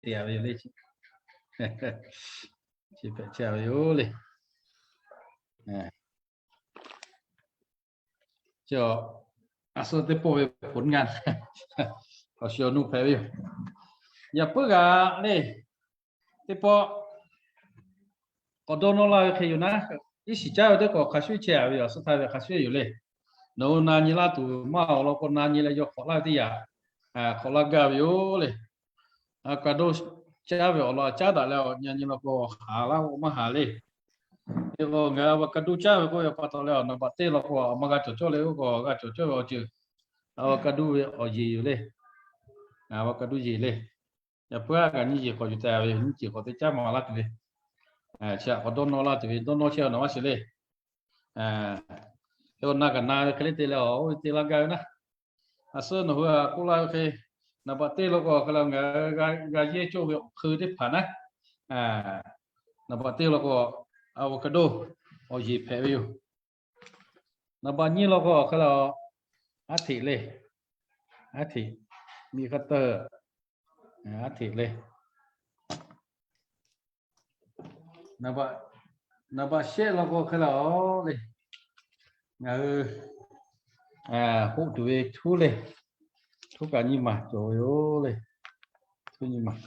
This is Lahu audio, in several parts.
te a ve yoˬ le. Chi hpehꞈ chehˇ a ve yoˬ le. Chi a suh teˇ pawˆ ve ผลงาน awˬ shiˍ awˬ nu hpehꞈ ve yoˬ. Yaꞈ puiˉ g'a le, teˇ pawˆ k'awꞈ dawˇ nawˇ laˇ ve hk'e yoˬ naˉ, iˉ shiˍ caˉ ve teˇ k'awꞈ hk'a shuˍ chehˇ a ve yoˬ. Suh htaˇ ve hk'a shuˍ yoˬ le. Nawˬ hui na nyi laˇ tuˬ maˇ awˬ lawn k'o, na nyi leh yaw hk'awꞈ laˇ ve teˇ yanˇ hk'awꞈ laˇ gaˇ ve yoˬ le. Avocado caˉ ve awˬ lawn caˉ daꞈ leh awˬ nyi nyi law k'o, haˍ laˇ k'o maˇ haˍ le. Hk'e k'o ngaˬ hui avocado caˉ ve k'oˆ ve pa taw leh, awˬ naˍ baꞈ teˇ law k'o, awˬ ma g'a cawˬ cawˇ le k'oˆ k'o, g'a cawˬ cawˇ ve awˬ ceuˬ, avocado ve awˬ yeˬ yoˬ le. Avocado yeˬ le. Yaꞈ puiˉ a kaꞈ nyiˇ yeˬ k'awꞈ yuˬ taˍ ve yoˬ. Nyiˇ yeˬ k'awꞈ teˇ caˉ maˍ laˇ tuˬ ve, chi htaꞈ k'awꞈ dawˇ nawˇ laˇ tuˬ ve, dawˇ nawˇ chehˇ a nawˬ maˇ shiˍ le. Hk'e k'o na kaꞈ na ve hk'e le te leh, oˇ ve te laˇ gaˇ ve naˉ. A suh nawˬ hui a k'oˆ laˇ ve hk'e, naˍ baꞈ teˇ law k'o hk'e le ngaˬ hui g'a yehˇ cawˇ ve awˬ hk'eun teˇ hpaˍ naˉ, naˍ baꞈ teˇ law k'o avocado awˬ yeˬ hpehꞈ ve yoˬ. Naˍ baꞈ nyiˇ law k'o hk'e le, aˉ hteꞈ le. Aˉ hteꞈ, miˬ hk'a teuˬ, aˉ hteꞈ le. Naˍ baꞈ shehˆ law k'o hk'e le, le, ngaˬ hui hoˆ tuˬ ve htuˉ le. Htuˉ kaꞈ nyiˇ maˬ cawˬ ve yoˬ le. Htuˉ nyiˇ maˬ.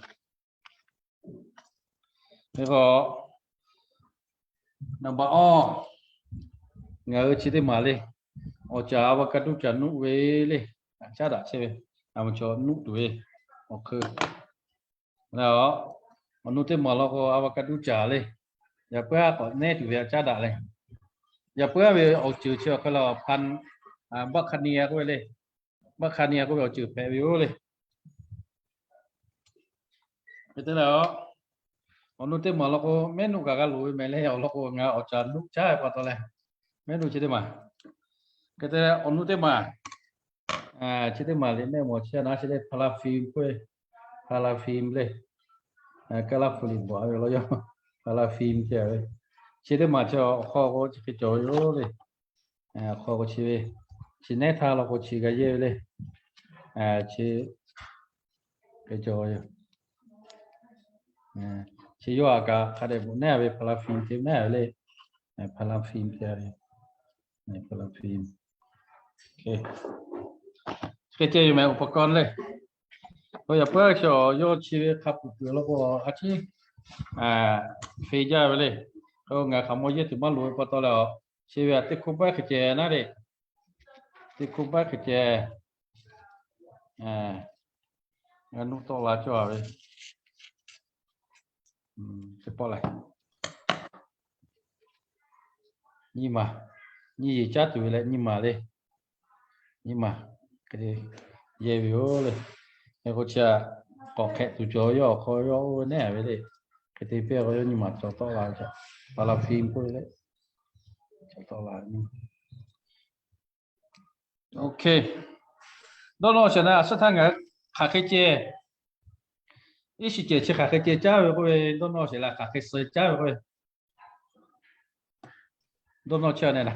Hk'e k'o, naˍ baꞈ awˇ, ngaˬ hui chi teˇ maˬ le, awˬ caˍ avocado caˍ nuˆ ve le. Caˉ daꞈ chehˇ ve, a ma chaw nuˆ tuˬ ve awˬ hk'eun le. Awˬ nu teˇ maˬ law k'o avocado caˍ le. Yaꞈ puiˉ a k'awꞈ nehˉ tuˬ ve a caˉ daꞈ le. Yaꞈ puiˉ a ve awˬ ceuˬ chi awˬ hk'e le, pan, baˆ hk'a ni a k'oˆ ve le. Baˆ hk'a ni a k'oˆ ve awˬ ceuˬ hpehꞈ ve yoˬ le. Hk'e te leh, awˬ nu teˇ maˬ law k'o mehˉ nuˆ kaꞈ g'a loˍ ve mehˍ leh, awˬ lawn k'o ngaˬ awˬ caˍ nuˆ caˉ ve pa taw leh, mehˉ nuˆ chi teˇ maˬ. Hk'e te leh awˬ nu teˇ maˬ chi teˇ maˬ liꞈ mehˆ mawˬ chi a naˉ chi le, paraffin k'oˆ ve, paraffin le. Kaˉ laˇ hpu liꞈ bvuhꞈ ve law yaˇ, paraffin ceh ve. Chi teˇ maˬ chi awˬ hk'aw k'o chi hk'e cawˬ ve yoˬ le. Awˬ hk'aw k'o chi ve, chi nehˉ htaˇ law k'o chi g'a yehˇ ve le. Chi hk'e cawˬ ve yoˬ. Chi yawˇ a kaꞈ hk'a dehꞈ bvuhꞈ nehˉ ve paraffin te nehˉ ve le. Paraffin te ve, paraffin. Hk'e ceh yoˬ mehˍ อุปกรณ์ le. K'o yaꞈ puiˉ a chaw yawˇ chi ve hk'a peuˬ peuˬ law k'o a ciˉ hpeh jaˇ ve le. K'o ngaˬ hk'aˬ maw yehˇ tuˬ maˇ loˍ ve pa taw leh, chi ve a teˇ hk'oˆ baˆ hk'e ceh naˉ le. Teˇ hk'oˆ baˆ hk'e ceh, g'a nuˆ tawˆ la cawˇ a ve, teˇ pawˆ leh nyiˇ maˬ, nyiˇ yeˬ caˉ tuˬ ve leh nyiˇ maˬ le. Nyiˇ maˬ hk'e te yehˇ ve yoˬ le. Hk'e k'o chi a k'awꞈ hk'ehꞈ tuˬ cawˬ yawˇ awˬ hk'aw yawˇ oˇ ve nehˉ ve le. Hk'e te pehˇ k'o yawˇ nyiˇ maˬ cawˬ tawˆ la ve, paraffin k'oˆ ve le. Cawˬ tawˆ la ve. Ok. Dawˇ nawˇ shehˍ leh a suhˉ htaˇ ngaˬ hui hk'aˬ hk'e ceh, iˉ shiˍ cehˬ chi hk'aˬ hk'e ceh caˉ ve k'oˆ ve, dawˇ nawˇ shehˍ leh hk'aˬ hk'e suh caˉ ve k'oˆ ve, dawˇ nawˇ chehˇ a nehˬ na.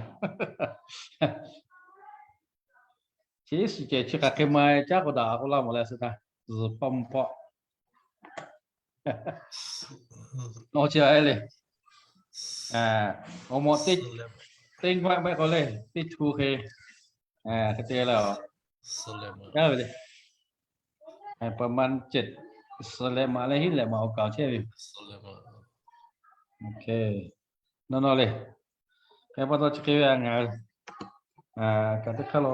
Chi iˉ shiˍ cehˬ chi hk'aˬ hk'e ma caˉ k'o daꞈ k'oˆ laˇ mawˬ leh a suhˉ htaˇ zuhˬ hpawˇ mvuh hpawˇ nawˇ chehˇ a le. Awˬ mawꞈ teˇ, teˇ g'aˇ mehˆ k'aw le, teˇ htu hk'e, hk'e te leh, yaˇ ve le. ประมาณ ceh, suhˍ leh maꞈ leh hiˉ leh maꞈ awˬ kaˍ chehˇ ve. Ok. Nawˬ nawˬ le. Hk'e pa taw chi hk'e ve ngaˬ kaꞈ teˇ hk'aˇ lo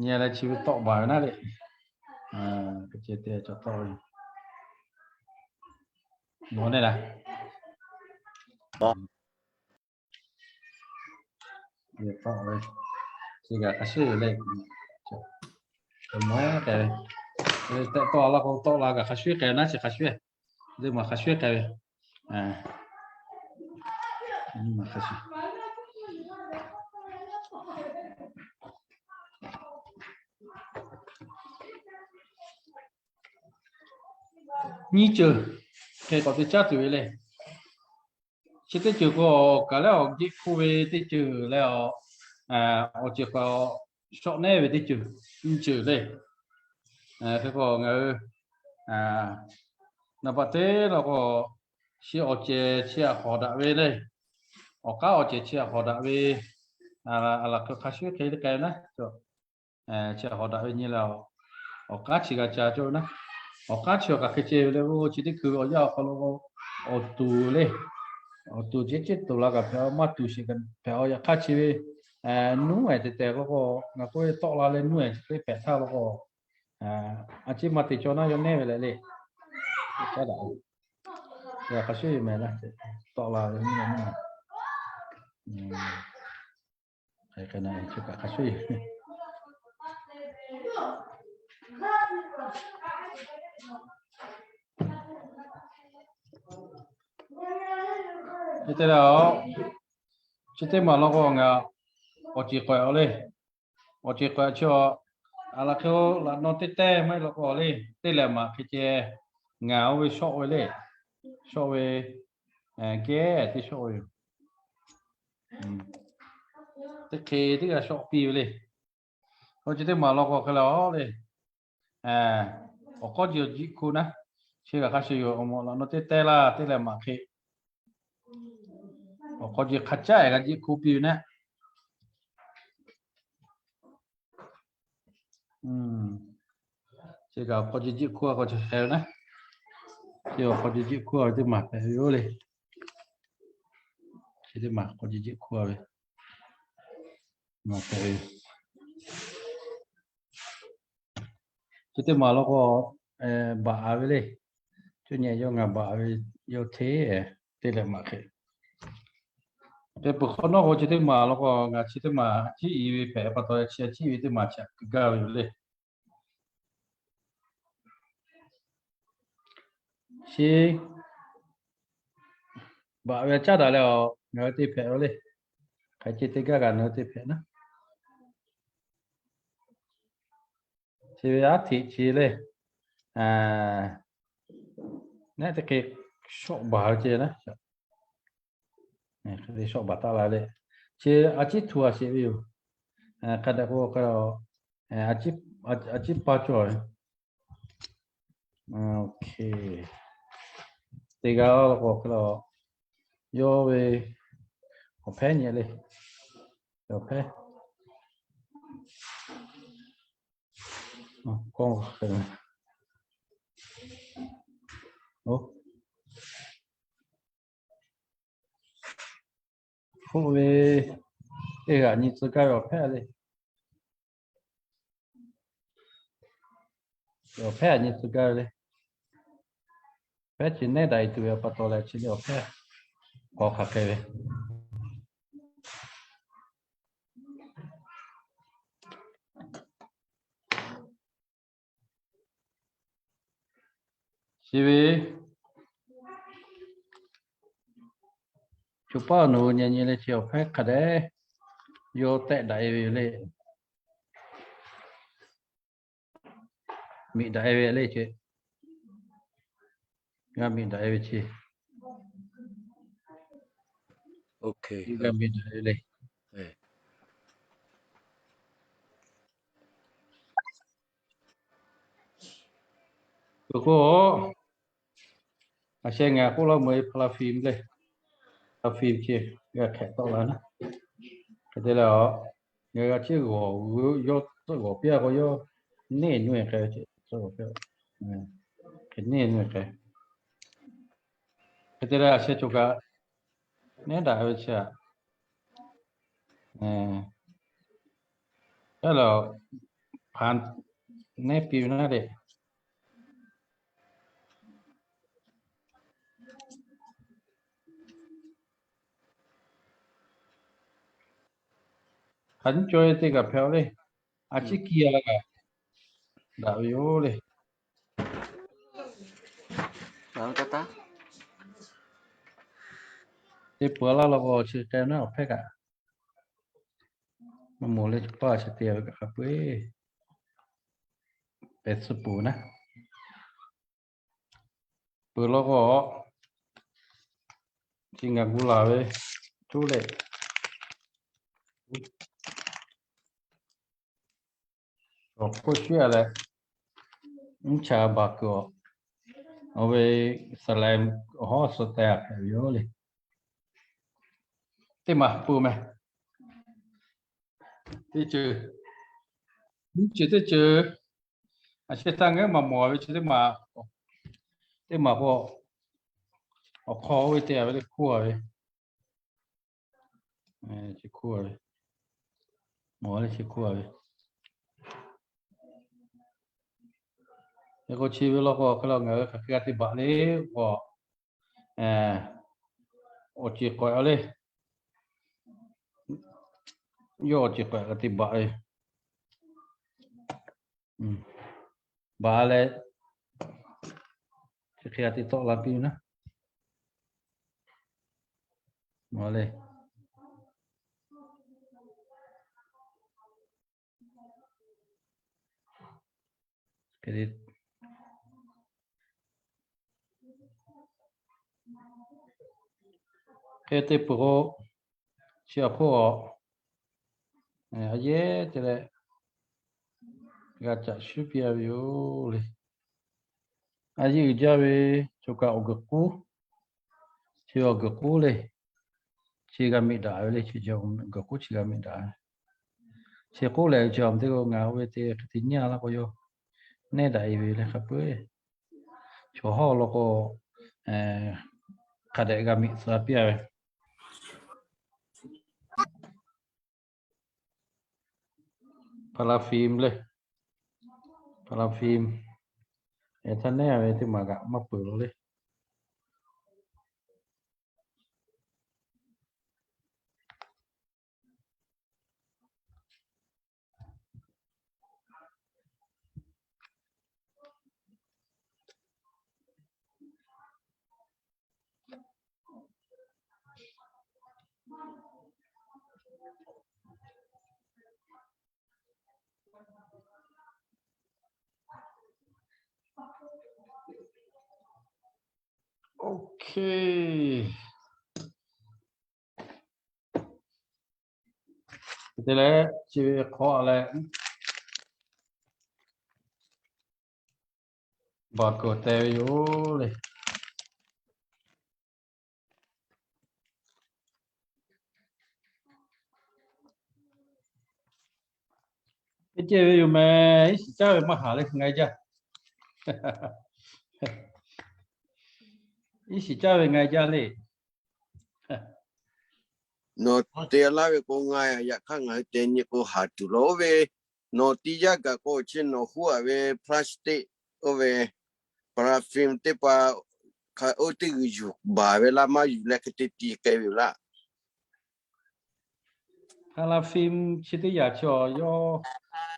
nyi leh chi ve tawˆ baˬ ve naˉ le. Hk'e ceh te cawˬ tawˆ ve. Nawˬ nehˬ la. Chi kaꞈ hk'a shuˍ le. Mawˬ k'ai ve, tehꞈ tawˆ la k'o tawˆ la kaꞈ hk'a shuˍ k'ai ve naˉ chi hk'a shuˍ. Teˇ maˬ hk'a shuˍ k'ai ve. Nyiˇ ceuˬ hk'e k'awꞈ te caˉ tuˬ ve le. Chi teˇ ceuˬ k'o, kaˬ leh awˬ geˆ hk'oˆ ve teˇ ceuˬ leh, awˬ ceuˬ k'awꞈ shawˆ nehˉ ve teˇ ceuˬ, nyiˇ ceuˬ le. Hk'e k'o ngaˬ hui Naˍ baꞈ teˇ law k'o, chi awˬ cehˬ chi htaꞈ hawˍ daꞈ ve le. Awˬ k'aˉ awˬ cehˬ chi htaꞈ hawˍ daꞈ ve, a laˬ hk'a shuˍ hk'e le k'ai naˉ, chi htaꞈ hawˍ daꞈ ve nyi leh, awˬ k'aˉ chi g'a ca cawˇ ve naˉ. Awˬ k'aˉ chi awˬ kaꞈ hk'e ceh ve le, oˇ chi teˇ hkui ve awˬ yanˇ awˬ hk'aw lo k'o, awˬ tuˬ le, awˬ tuˬ ceˉ ceˉ tuˬ la kaꞈ hpehꞈ-aw, maˇ tuˬ sheˍ kaꞈ hpehꞈ-aw. Yaꞈ hk'aˇ chi ve nuˉ ehˍ tehˬ tehˬ k'o k'o, ngaˬ k'oˆ ve tawˆ la leh nuˉ ehˍ chi teˇ hpehꞈ htaˇ lo k'o, a ciˉ maˇ te cawˇ naˉ yawˇ nehˇ ve leh le. Caˉ daꞈ, yaꞈ hk'a shuˍ yoˬ mehˍ laˇ, tawˆ la ve nuˉ ehˍ, hk'e na kaꞈ hk'a shuˍ yoˬ. Chi teˇ leh, chi teˇ maˬ law k'o ngaˬ awˬ ceˬ k'awehꞈ-aw le. Awˬ ceˬ k'awehꞈ chi a, a laˬ hk'e laꞈ naw teˇ tehˇ maˇ heˆ law k'o le, teˇ leh maꞈ hk'e ceh ngaˬ oˇ ve shawˆ ve le. Shawˆ ve, geh teˇ shawˆ ve yoˬ. Teˇ hk'e teˇ g'aˇ shawˆ piˇ ve le. Chi teˇ maˬ law k'o hk'e le le, awˬ k'awˇ jiˇ awˬ jiˆ hkuˇ naˉ, chi kaꞈ hk'a shuˍ yoˬ. Awˬ mawꞈ laꞈ naw teˇ tehˇ laˇ teˇ leh maꞈ hk'e, awˬ k'awˇ jiˇ hk'a caˉ ehˍ g'a jiˆ hkuˇ piˇ ve naˉ. Chi kaꞈ awˬ k'awˇ jiˇ jiˆ hkuˇ a k'aw chi hk'e ve naˉ. Chi awˬ k'awˇ jiˇ jiˆ hkuˇ a ve teˇ maˬ hpehꞈ ve yoˬ le. Chi teˇ maˬ k'awˇ jiˇ jiˆ hkuˇ a ve maˬ hpehꞈ ve. Chi teˇ maˬ law k'o, baꞈ ve le. Cuˇ nyi yawˇ ngaˬ baꞈ ve, yawˇ hteˇ, teˇ leh maꞈ hk'e. Te peuˬ hk'awꞈ nawˉ k'o chi teˇ maˬ law k'o ngaˬ chi teˇ maˬ ciˉ i ve hpehꞈ pa taw, chi ciˉ i ve teˇ maˬ chi htaꞈ keu gaˇ ve yoˬ le. Chi baꞈ ve caˉ daꞈ leh awˬ ngaˬ hui te hpehꞈ ve le. Hk'aˬ ceh teˇ gaˇ kaꞈ ngaˬ hui te hpehꞈ naˉ. Chi ve aˉ hteꞈ chi le. Neˉ teˇ hk'e shawˆ baˬ ve ceh naˉ. Hk'e te shawˆ baˬ taˆ la le. Chi a ciˉ htu a sheˍ ve yoˬ. Hk'a dehꞈ k'o, a ciˉ paˇ cawˬ ve. Teˇ g'aˇ law k'o hk'e le, yawˇ ve awˬ hpehˇ nyi le. Awˬ hpehˇ, k'oˆ hk'e le, k'oˆ ve, teˇ g'aˇ nyi tcuh gaˇ ve awˬ hpehˇ le. Awˬ hpehˇ nyi tcuh gaˇ ve le. Hpehˇ chi neˉ daꞈ e tuˬ ve pa taw leh chi le awˬ hpehˇ k'awꞈ hk'aˬ hk'e ve. Chi ve co paˉ nawˬ hui nyi nyi leh chi awˬ hpehˇ hk'a dehꞈ yawˇ tehˆ daꞈ e ve yoˬ le. Miꞈ daꞈ e ve le ce. G'a miꞈ daꞈ e ve ce. G'a miꞈ daꞈ e le. K'o k'o, a sheh ngaˬ k'oˆ laˇ meuˬ e paraffin le. Paraffin ce g'a hk'ehꞈ tawˆ la naˉ. Hk'e te leh, ngaˬ g'a ciˉ g'awˬ yawˇ tcuhˆ g'awˬ piˇ a k'o yawˇ neˇ nuˇ e k'ai ce, tcuhˆ g'awˬ piˇ, hk'e neˇ nuˇ e k'ai. Hk'e te leh a sheh cawˬ kaꞈ neˉ daꞈ ve chi a, yaˇ lehˬ, hpa neˉ piˇ ve naˉ le. Hk'aˬ nyiˇ cawˇ e teˇ kaꞈ hpehꞈ-aw le. A ciˉ kiˇ a la kaꞈ daꞈ ve yoˬ le. Teˇ peuˬ laˇ law k'o chi k'ai naˉ awˬ hpehˇ kaꞈ, maˇ moˍ leh paˇ chi te ve kaꞈ hk'a peu-eˬ pehˬ tsuhˇ peuˬ naˉ. Peuˬ law k'o, chi ngaˬ gu laˬ ve cuˉ leh, awˬ hk'oˆ shuˉ a leh, mvuhˇ cha baˬ kuiˬ awˬ Awˬ ve saˍ lehˍ awˬ hawˉ suh teh a hpehꞈ ve yoˬ le. Teˇ maˬ peuˬ meh. Teˇ ceuˬ, nyiˇ ceuˬ teˇ ceuˬ, a sheh htaˇ ngaˬ hui maˇ mawˬ ve chi teˇ maˬ, teˇ maˬ k'o, awˬ hk'aw oˇ ve te a ve le hkuˇ a ve, chi hkuˇ a ve, mawˬ le chi hkuˇ a ve. Hk'e k'o chi ve law k'o hk'e la ngaˬ hui hk'aˬ hk'e g'a te baꞈ le k'o, awˬ ceˬ k'awꞈ le, yawˇ awˬ ceˬ k'awꞈ g'a te baꞈ ve, baꞈ leh, chi hk'e g'a te tawˆ la piˇ naˉ, mawˬ le. Hk'e te peuˬ k'o, chi awˬ hk'oˆ a yehˉ te leh g'a caꞈ shuˉ piˇ a ve yoˬ le. A yeˇ uiˍ jaˇ ve, choˬ kaꞈ awˬ guiˬ k'uˉ, chi awˬ guiˬ k'uˉ le, chi g'a meꞈ daꞈ ve le, chi awˬ guiˬ k'uˉ chi g'a meꞈ daꞈ ve. Chi k'oˆ lehˬ, chi awˬ teˇ k'o ngaˬ oˇ ve te hk'e te nyi a laˇ k'o, yawˇ nehˉ daꞈ e ve le hk'a peu-eˬ. Chaw hawˇ law k'o, hk'a dehꞈ g'a meꞈ tcuh piˇ a ve. Paraffin le, paraffin, htaˇ nehˉ ve teˇ maˬ kaꞈ maˇ peuˬ lo le. Okay. Te leh chi ve hk'aw leh, baˬ kuˬ te ve yoˬ le. Teˇ cehˇ ve yoˬ meh, iˉ shiˍ caˇ ve maˇ haˍ le ngaˬ jaˇ. Iˉ shiˍ caˇ ve ngaˬ jaˇ le. Nawˬ te laˇ ve k'o, ngaˬ yaꞈ hk'aˇ ngaˬ hui te nyi k'o haˍ tuˬ la oˇ ve, nawˬ tiˇ yaˇ gaˬ k'o chi nawˬ huˉ a ve plastic oˇ ve paraffin teˇ pa hk'a oˇ teˇ g'uiˬ yuˬ baˬ ve laˇ, maˇ yuˬ leh hk'e te ti k'ai ve yoˬ laˇ. Paraffin chi teˇ yaꞈ chi awˬ yawˇ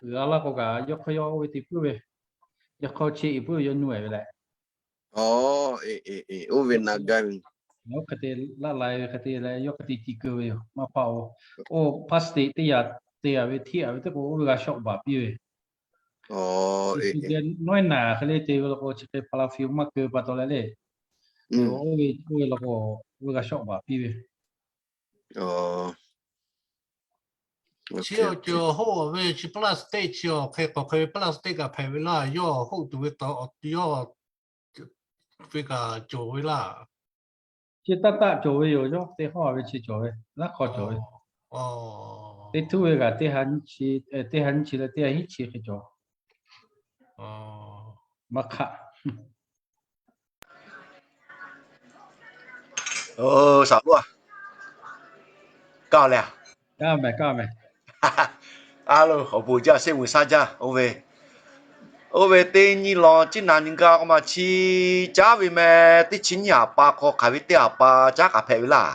uiˍ a laˇ k'o kaꞈ, yawˇ hk'aw yawˇ oˇ ve te puiˉ ve, yawˇ hk'aw chi iˍ puiˉ ve yawˇ nu e ve leh, oˇ ve na gaˇ ve, yawˇ hk'e te laˇ lai ve hk'e te leh yawˇ hk'e te ti keu ve yoˬ. Maˇ hpaˇ-oˬ, oˇ plastic teˇ yaꞈ te a ve hteˇ a ve teˇ k'o oˇ ve g'a shawˆ baˬ piˇ ve. Nawˉ naˬ hk'e le te ve law k'o chi hk'e paraffin maˇ keu pa taw leh le, oˇ ve law k'o oˇ ve g'a shawˆ baˬ piˇ ve. Chi awˬ ceuˬ hoˆ ve chi plastic chi awˬ hk'e k'awꞈ hk'e ve plastic kaꞈ hpehꞈ ve laˇ, yawˇ hoˆ tuˬ ve yawˇ ve kaꞈ cawˬ ve laˇ. Chi taˇ taˆ cawˬ ve yoˬ, yawˇ te hawˇ ve chi cawˬ ve, laˇ hk'aw cawˬ ve. Teˇ htuˇ ve kaꞈ teˇ ha nyiˇ chi leh teˇ ha hiˉ chi hk'e cawˬ. Maˇ hk'aˆ. Saˍ laꞈ, kaˇ leh a, a lo awˬ bon jaˇ shehˆ meuˬ shaˉ jaˇ. Oˇ ve teˇ nyi law ciˉ na nyi gaˇ k'o maˇ chi caˉ ve meh, teˇ chi nyiˇ aꞈ pa hk'aw hk'aˬ ve teˇ aꞈ pa caˉ kaꞈ hpehꞈ ve laˇ.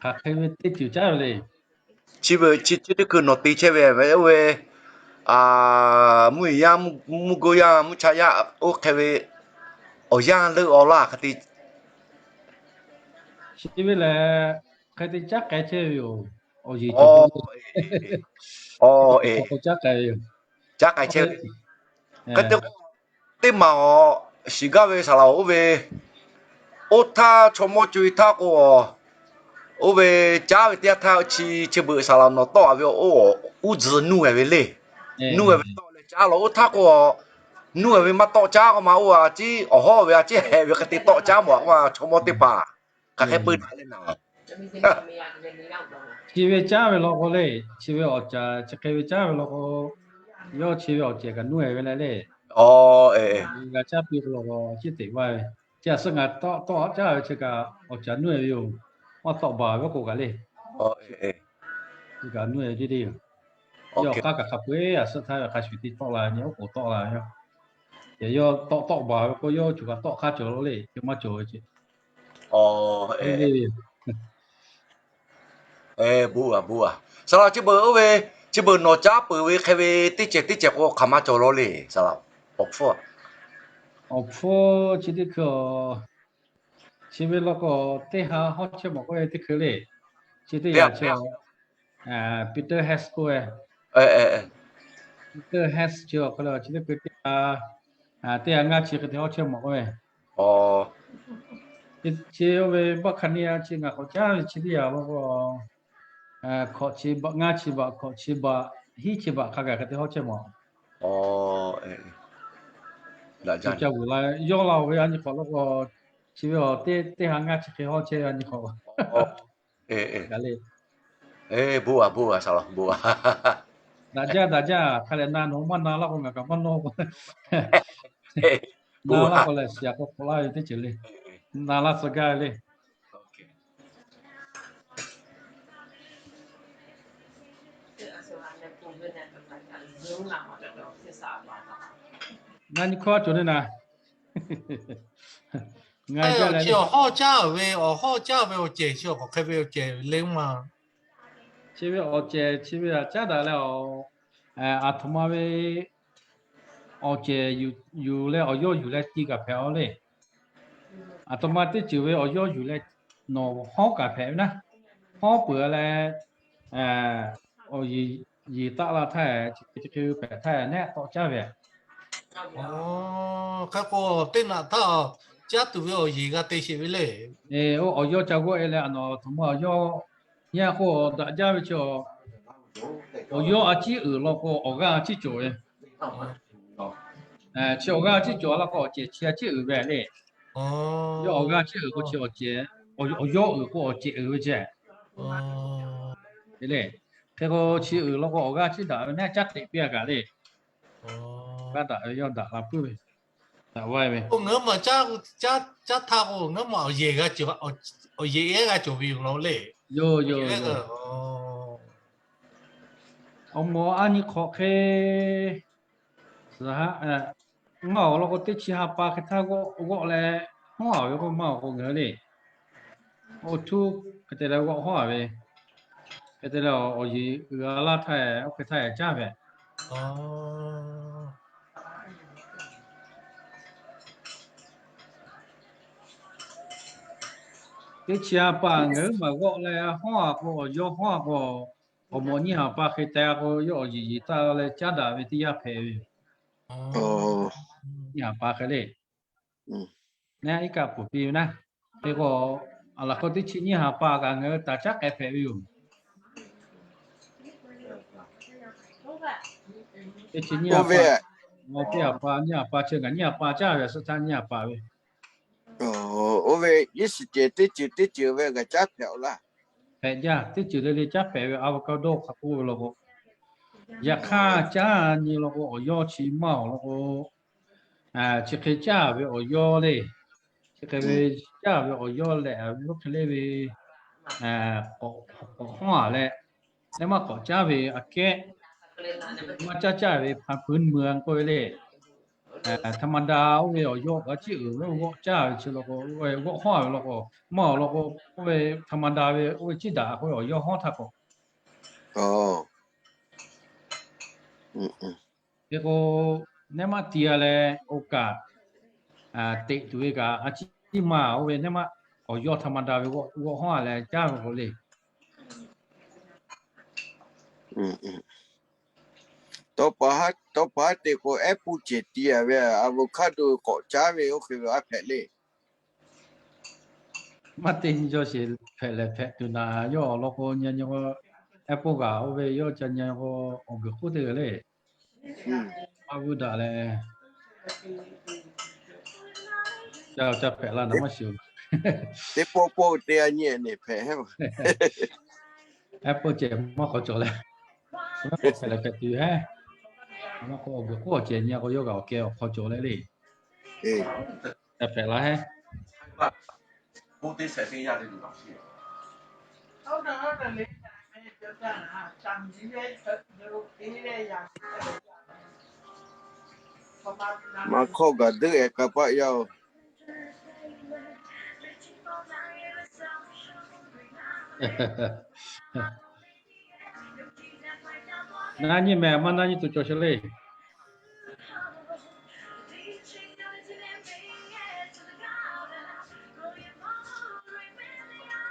Hk'aˬ hk'e ve teˇ ceuˬ caˉ ve le. Chi ve chi chi teˇ hkui nawˬ te chehˇ ve oˇ ve, mvuhˇ yeˬ yaˇ, mvuhˇ goˇ yaˇ, mvuhˇ cha yaˇ oˇ hk'e ve awˬ yanˇ leuˆ awˬ laˇ hk'e te chi ve lehˬ, hk'e te caˉ k'ai chehˇ ve yoˬ. Awˬ yeˬ cawˬ, caˉ k'ai ve yoˬ. Caˉ k'ai chehˇ ve. Hk'e te k'o, teˇ maˬ awˬ shiˍ gaˇ ve saˍ laꞈ oˇ ve, oˇ htaˇ chaw mawˇ co e htaˇ k'o, oˇ ve caˉ ve teˇ yanˇ htaˇ chi chi beuꞈ saˍ laꞈ nawˬ tawˆ a ve oˇ uˉ tzuhˬ nuˇ e ve le. Nuˇ e ve tawˆ leh caˉ laˬ oˇ htaˇ k'o, Nuˇ ve maˇ tawˆ caˉ k'oˆ ma, oˇ a ciˉ awˬ hawˉ ve a ciˉ heh ve hk'e te tawˆ caˉ mawˬ k'oˆ ma, chaw mawˇ teˇ hpaˍ hk'aˬ hk'e peu daꞈ le naˍ. Chi ve caˉ ve law k'o le, chi ve awˬ caˍ chi hk'e ve caˉ ve law k'o, yawˇ chi ve awˬ cehˬ kaꞈ nuˇ e ve le le. G'a caˉ piˇ k'o law k'o, chi teꞈ vaˇ ve, chi a suh ngaˬ tawˆ tawˆ caˉ ve chi kaꞈ awˬ caˍ nuˇ e ve yoˬ. Maˇ tawˆ baˬ ve k'o kaꞈ le. Chi kaꞈ nuˇ e ve le yoˬ. Yawˇ k'aˉ kaꞈ hk'a peu-eˬ a suhˉ htaˇ ve hk'a shuˍ te tawˆ la ve, oˉ k'oˍ tawˆ la ve yoˬ. Yawˇ tawˆ tawˆ baˬ ve k'o, yawˇ cawˬ kaꞈ tawˆ hk'aˇ cawˬ lo le, yawˇ maˇ cawˬ ve ce. Bon a bon a. Saˍ laꞈ chi beuꞈ oˇ ve, chi beuꞈ nawˬ caˉ peuˬ ve hk'e ve teˇ cehˬ teˇ cehˬ k'o hk'aˬ ma cawˬ law le saˍ laꞈ. Awˬ hpfuhˇ, awˬ hpfuhˇ chi teˇ hkui, chi ve law k'o, teˇ ha hawˉ chehˇ mawˬ k'oˆ ve teˇ hkui le. Chi teˇ yanˇ chi Peter Hess k'oˆ ve, Peter Hess chi awˬ hk'aw lo chi teˇ hkui teˇ ha, teˇ ha ngaˇ chi hk'e te hawˉ chehˇ mawˬ k'oˆ ve, chi oˇ ve baˆ hk'a neˇ a chi ngaˬ k'awꞈ caˉ ve chi teˇ yanˇ law k'o, hkawꞈ chi baꞈ ngaˇ chi baꞈ hkawꞈ chi baꞈ hiˉ chi baꞈ hk'a gaˬ hk'e te hawˉ chehˇ mawˬ. Ca vuiˬ la yawˇ la-oˬ ve a nyi hk'awꞈ law k'o, chi ve awˬ teˇ teˇ ha ngaˇ chi hk'e hawˉ chehˇ ve a nyi hk'awꞈ. Bon a bon a. Daꞈ jaˇ daꞈ jaˇ hk'a lehˬ na nawˬ maˇ na laˇ k'o ngaˬ kaꞈ maˇ nawˇ k'o, na laˇ k'o lehˬ shiˍ a k'o k'awꞈ laˇ ve teˇ ceuˬ le. Na laˇ tcuh gaˇ ve le. Ngaˬ nyi hkawˇ cawˬ le naˍ. Ngaˬ chi awˬ hawˇ caˉ ve, awˬ hawˇ caˉ ve awˬ cehˬ chi awˬ hk'aˬ hk'e ve awˬ cehˬ le ma. Chi ve awˬ cehˬ chi ve a caˉ daꞈ leh, aˬ htoꞈ ma ve awˬ cehˬ yuˬ leh awˬ yawˇ yuˬ leh ti kaꞈ hpehꞈ a le. Aˬ htoꞈ ma teˇ ceuˬ ve awˬ yawˇ yuˬ leh nawˬ hawˉ kaꞈ hpehꞈ ve naˉ. Hawˉ peuˬ leh, awˬ yeˬ taˆ la htaˇ, chi hk'e hpehꞈ htaˇ neˉ tawˆ caˉ ve. Hk'e k'o, teˇ naꞈ htaˇ caˉ tuˬ ve awˬ yeˬ g'a te sheˍ ve le. Oˇ awˬ yawˇ ca g'awˆ e leh a nawˬ aˬ htoꞈ ma awˬ yawˇ nyi k'o daꞈ jaˇ ve chi, awˬ yawˇ a ciˉ uiˍ law k'o awˬ g'aˇ a ciˉ cawˬ ve. Chi awˬ g'aˇ a ciˉ cawˬ law k'o awˬ cehˬ chi a ciˉ uiˍ ve le. Yawˇ awˬ g'aˇ a ciˉ uiˍ k'o chi awˬ cehˬ, awˬ yawˇ uiˍ k'o awˬ cehˬ uiˍ ve ceh. Le, hk'e k'o chi uiˍ law k'o awˬ g'aˇ a ciˉ daꞈ ve neˉ caˉ teꞈ piˇ a kaꞈ le. G'aˇ daꞈ ve yawˇ daꞈ la puiˉ ve. Daꞈ vaˇ ve. Ngaˬ hui maˬ caˉ htaˇ k'o ngaˬ hui maˬ awˬ yehˬ g'a cawˬ, awˬ yehˬ ehˉ g'a cawˬ ve yoˬ law le. Yoˬ yoˬ yoˬ. Awˬ moˍ a nyi hk'awꞈ hk'e, maˇ awˬ lawn k'o teˇ chi ha pa hk'e htaˇ g'awˆ leh hawˉ a ve k'o maˇ awˬ k'o ngaˬ hui le. Oˇ htuˇ hk'e te leh g'awˆ hawˉ a ve, hk'e te leh awˬ yeˬ uiˍ a laˇ htaˇ oˇ hk'e htaˇ caˉ ve. Teˇ chi ha pa ngaˬ hui maˬ g'awˆ leh hawˉ a k'o awˬ yawˇ hawˉ a k'o, awˬ moˍ nyiˇ ha pa hk'e te k'o yawˇ awˬ yeˬ yeˬ taˆ leh caˉ daꞈ ve teˇ yanˇ hpehꞈ ve. Nyiˇ ha pa hk'e le. Neˉ iˉ kaˆ poˬ piˇ ve naˉ. Hk'e k'o, a laˬ hk'aw teˇ chi nyiˇ ha pa kaꞈ ngaˬ hui taˍ caˉ k'ai hpehꞈ ve yoˬ. Teˇ chi nyiˇ ha pa, teˇ ha pa nyiˇ ha pa chi ngaˬ nyiˇ ha pa caˉ ve a suhˉ htaˇ nyiˇ ha pa ve. Oˇ ve iˉ shiˍ cehˬ teˇ ceuˬ teˇ ceuˬ ve g'a caˉ hpehꞈ-oˬ laˇ. Hpehꞈ jaˇ, teˇ ceuˬ le le caˉ hpehꞈ ve avocado hk'a k'oˆ ve law k'o, yaꞈ hk'aˇ caˉ nyi law k'o awˬ yawˇ chi maˇ awˬ lawn k'o, chi hk'e caˇ ve awˬ yawˇ le, chi hk'e ve caˇ ve awˬ yawˇ lehˬ, oˇ hk'e le ve k'awꞈ hawˉ a leh, neˇ maˇ k'awꞈ caˇ ve aꞈ kehˉ, maˇ caˇ caˇ ve hpa puiˉ mui k'oˆ ve le. ธรรมดา oˇ ve awˬ yawˇ g'a ciˉ uiˍ ve g'awˆ caˇ ve chi law k'o, g'awˆ hawˉ a ve law k'o, maˇ awˬ lawn k'o, oˇ ve ธรรมดา ve oˇ ve ciˉ daꞈ k'oˆ ve awˬ yawˇ hawˉ htaˇ k'o, hk'e k'o, neˇ maˇ ti a leh oˇ kaꞈ teꞈ tuˬ ve kaꞈ a ciˉ maˇ oˇ ve neˇ maˇ awˬ yawˇ ธรรมดา ve g'awˆ hawˉ a leh caˇ ve k'o le. Taw pa haˉ teꞈ k'o apple cehˬ ti a ve, avocado k'awꞈ caˉ ve oˇ hk'e ve aˉ hpehꞈ le. Maˇ te nyi jaw sheˍ hpehꞈ lehˬ hpehꞈ tuˬ naˍ, yawˇ awˬ lawn k'o nyi nyi k'o, apple kaꞈ oˇ ve yawˇ ca nyi k'o, awˬ guiˬ k'oˆ te ve le. Maˇ vuiˇ daꞈ leh, Ca hpehꞈ la naˍ maˇ shiˍ-oˬ. Teˇ pawˆ pawˆ teˇ g'aˇ nyi nehˬ hpehꞈ. Aˉ pawˆ ceh maˇ k'awꞈ cawˬ leh, maˇ k'awꞈ hpehꞈ leh hpehꞈ tuˬ heˉ. Maˇ k'awꞈ awˬ g'uiˬ k'oˆ awˬ cehˬ nyi k'o, yawˇ g'aꞈ awˬ keh awˬ hk'aw cawˬ leh le. Ca hpehꞈ la heˉ. Maˇ hkawˇ gaˬ deuˆ-e k'a paˆ yaˇ-oˬ. Naˉ nyi mehˍ, maˇ naˉ nyi tuˬ cawˬ sheˍ le.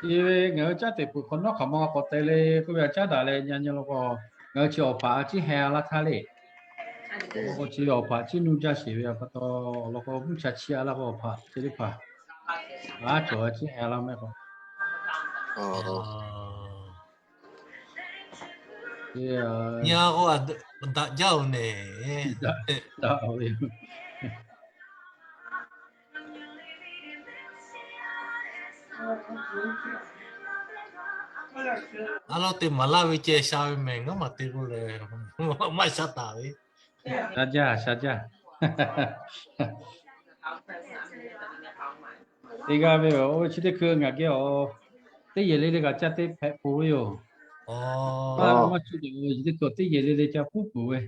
Iˉ ve ngaˬ hui caˉ teꞈ peuˬ hk'awꞈ nawˉ hk'aˬ ma k'awꞈ te le k'oˆ ve, a caˉ daꞈ leh nyi nyi law k'o, ngaˬ hui chi awˬ hpaꞈ a ciˉ heh laˇ htaˇ le. K'o k'o chi awˬ hpaꞈ ciˉ nuˇ jaˇ sheˍ ve pa taw, awˬ lawn k'o mvuhˇ cha chiˇ a laˇ k'o awˬ hpaꞈ chi teˇ hpaˍ a cawˬ a ciˉ heh laˇ mehˆ k'o. Nyi k'o daꞈ jaˇ-oˬ nehˬ. A lawˇ te maˍ laˇ ve ceh sha ve mehˬ, ngaˬ maˬ te k'o lehˬ, maˇ sha taˍ ve. Sha jaˇ, sha jaˇ. Teˇ g'aˇ ve oˇ ve chi teˇ hkui ngaˬ geh awˬ teˇ yehˬ le le kaꞈ ca te hpehꞈ peuˬ ve yoˬ. Maˇ cuˇ te ve chi teˇ hkui teˇ yehˬ le le ca puˉ peuˬ ve.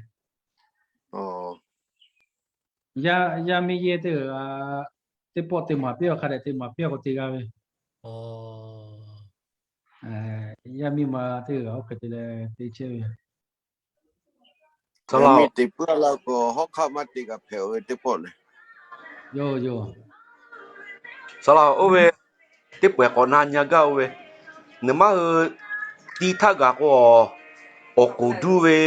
Yaˇ miˇ yehˇ teˇ g'aˇ teˇ pawˆ te maˍ piˇ-a, hk'a dehꞈ te maˍ piˇ-a k'o te g'a ve. Yaˇ miˇ ma teˇ g'aˇ oˇ hk'e te leh te chehˇ ve. Teˇ peuˬ la k'o hawˉ hk'aˆ maˇ te kaꞈ hpehꞈ-oˬ ve teˇ pawˆ lehˬ. Yoˬ yoˬ. Saˍ laꞈ oˇ ve teˇ peuˬ k'awꞈ na nyi gaˇ oˇ ve, nawˬ maˇ hui ti htaˇ gaˬ k'o, awˬ k'oˍ duˇ ve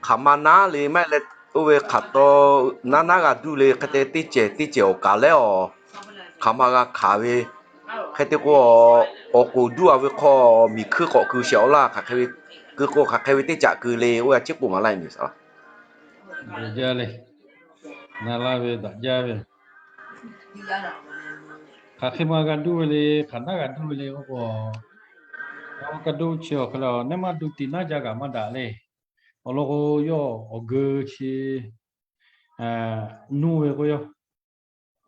hk'aˬ ma naˉ le maˇ heˆ leh, oˇ ve hk'aˬ taw naˉ naˉ g'a duˇ le hk'e te teˇ cehˬ teˇ cehˬ awˬ kaˍ leh awˬ hk'aˬ ma g'a hkanˍ ve hk'e te k'o, awˬ k'oˍ duˇ-a ve hk'aw miˬ hkuiˇ k'awꞈ keu shehˍ awˬ laˇ hk'aˬ hk'e ve, keu k'o hk'aˬ hk'e ve teˇ caꞈ keu le oˇ g'a chiˉ k'oˆ maˍ laˇ e miˬ saˍ laꞈ. Daꞈ jaˇ le. Na laˇ ve daꞈ jaˇ ve. Hk'aˬ hk'e ma g'a duˇ ve le, hk'aˬ naˉ g'a duˇ ve le k'o, a ka duˇ chi awˬ hk'e le, neˇ maˇ duˇ tiꞈ naˉ jaˇ kaꞈ maˇ daꞈ le. Awˬ lawn k'o, yawˇ awˬ geu chi nuˇ ve k'o, yawˇ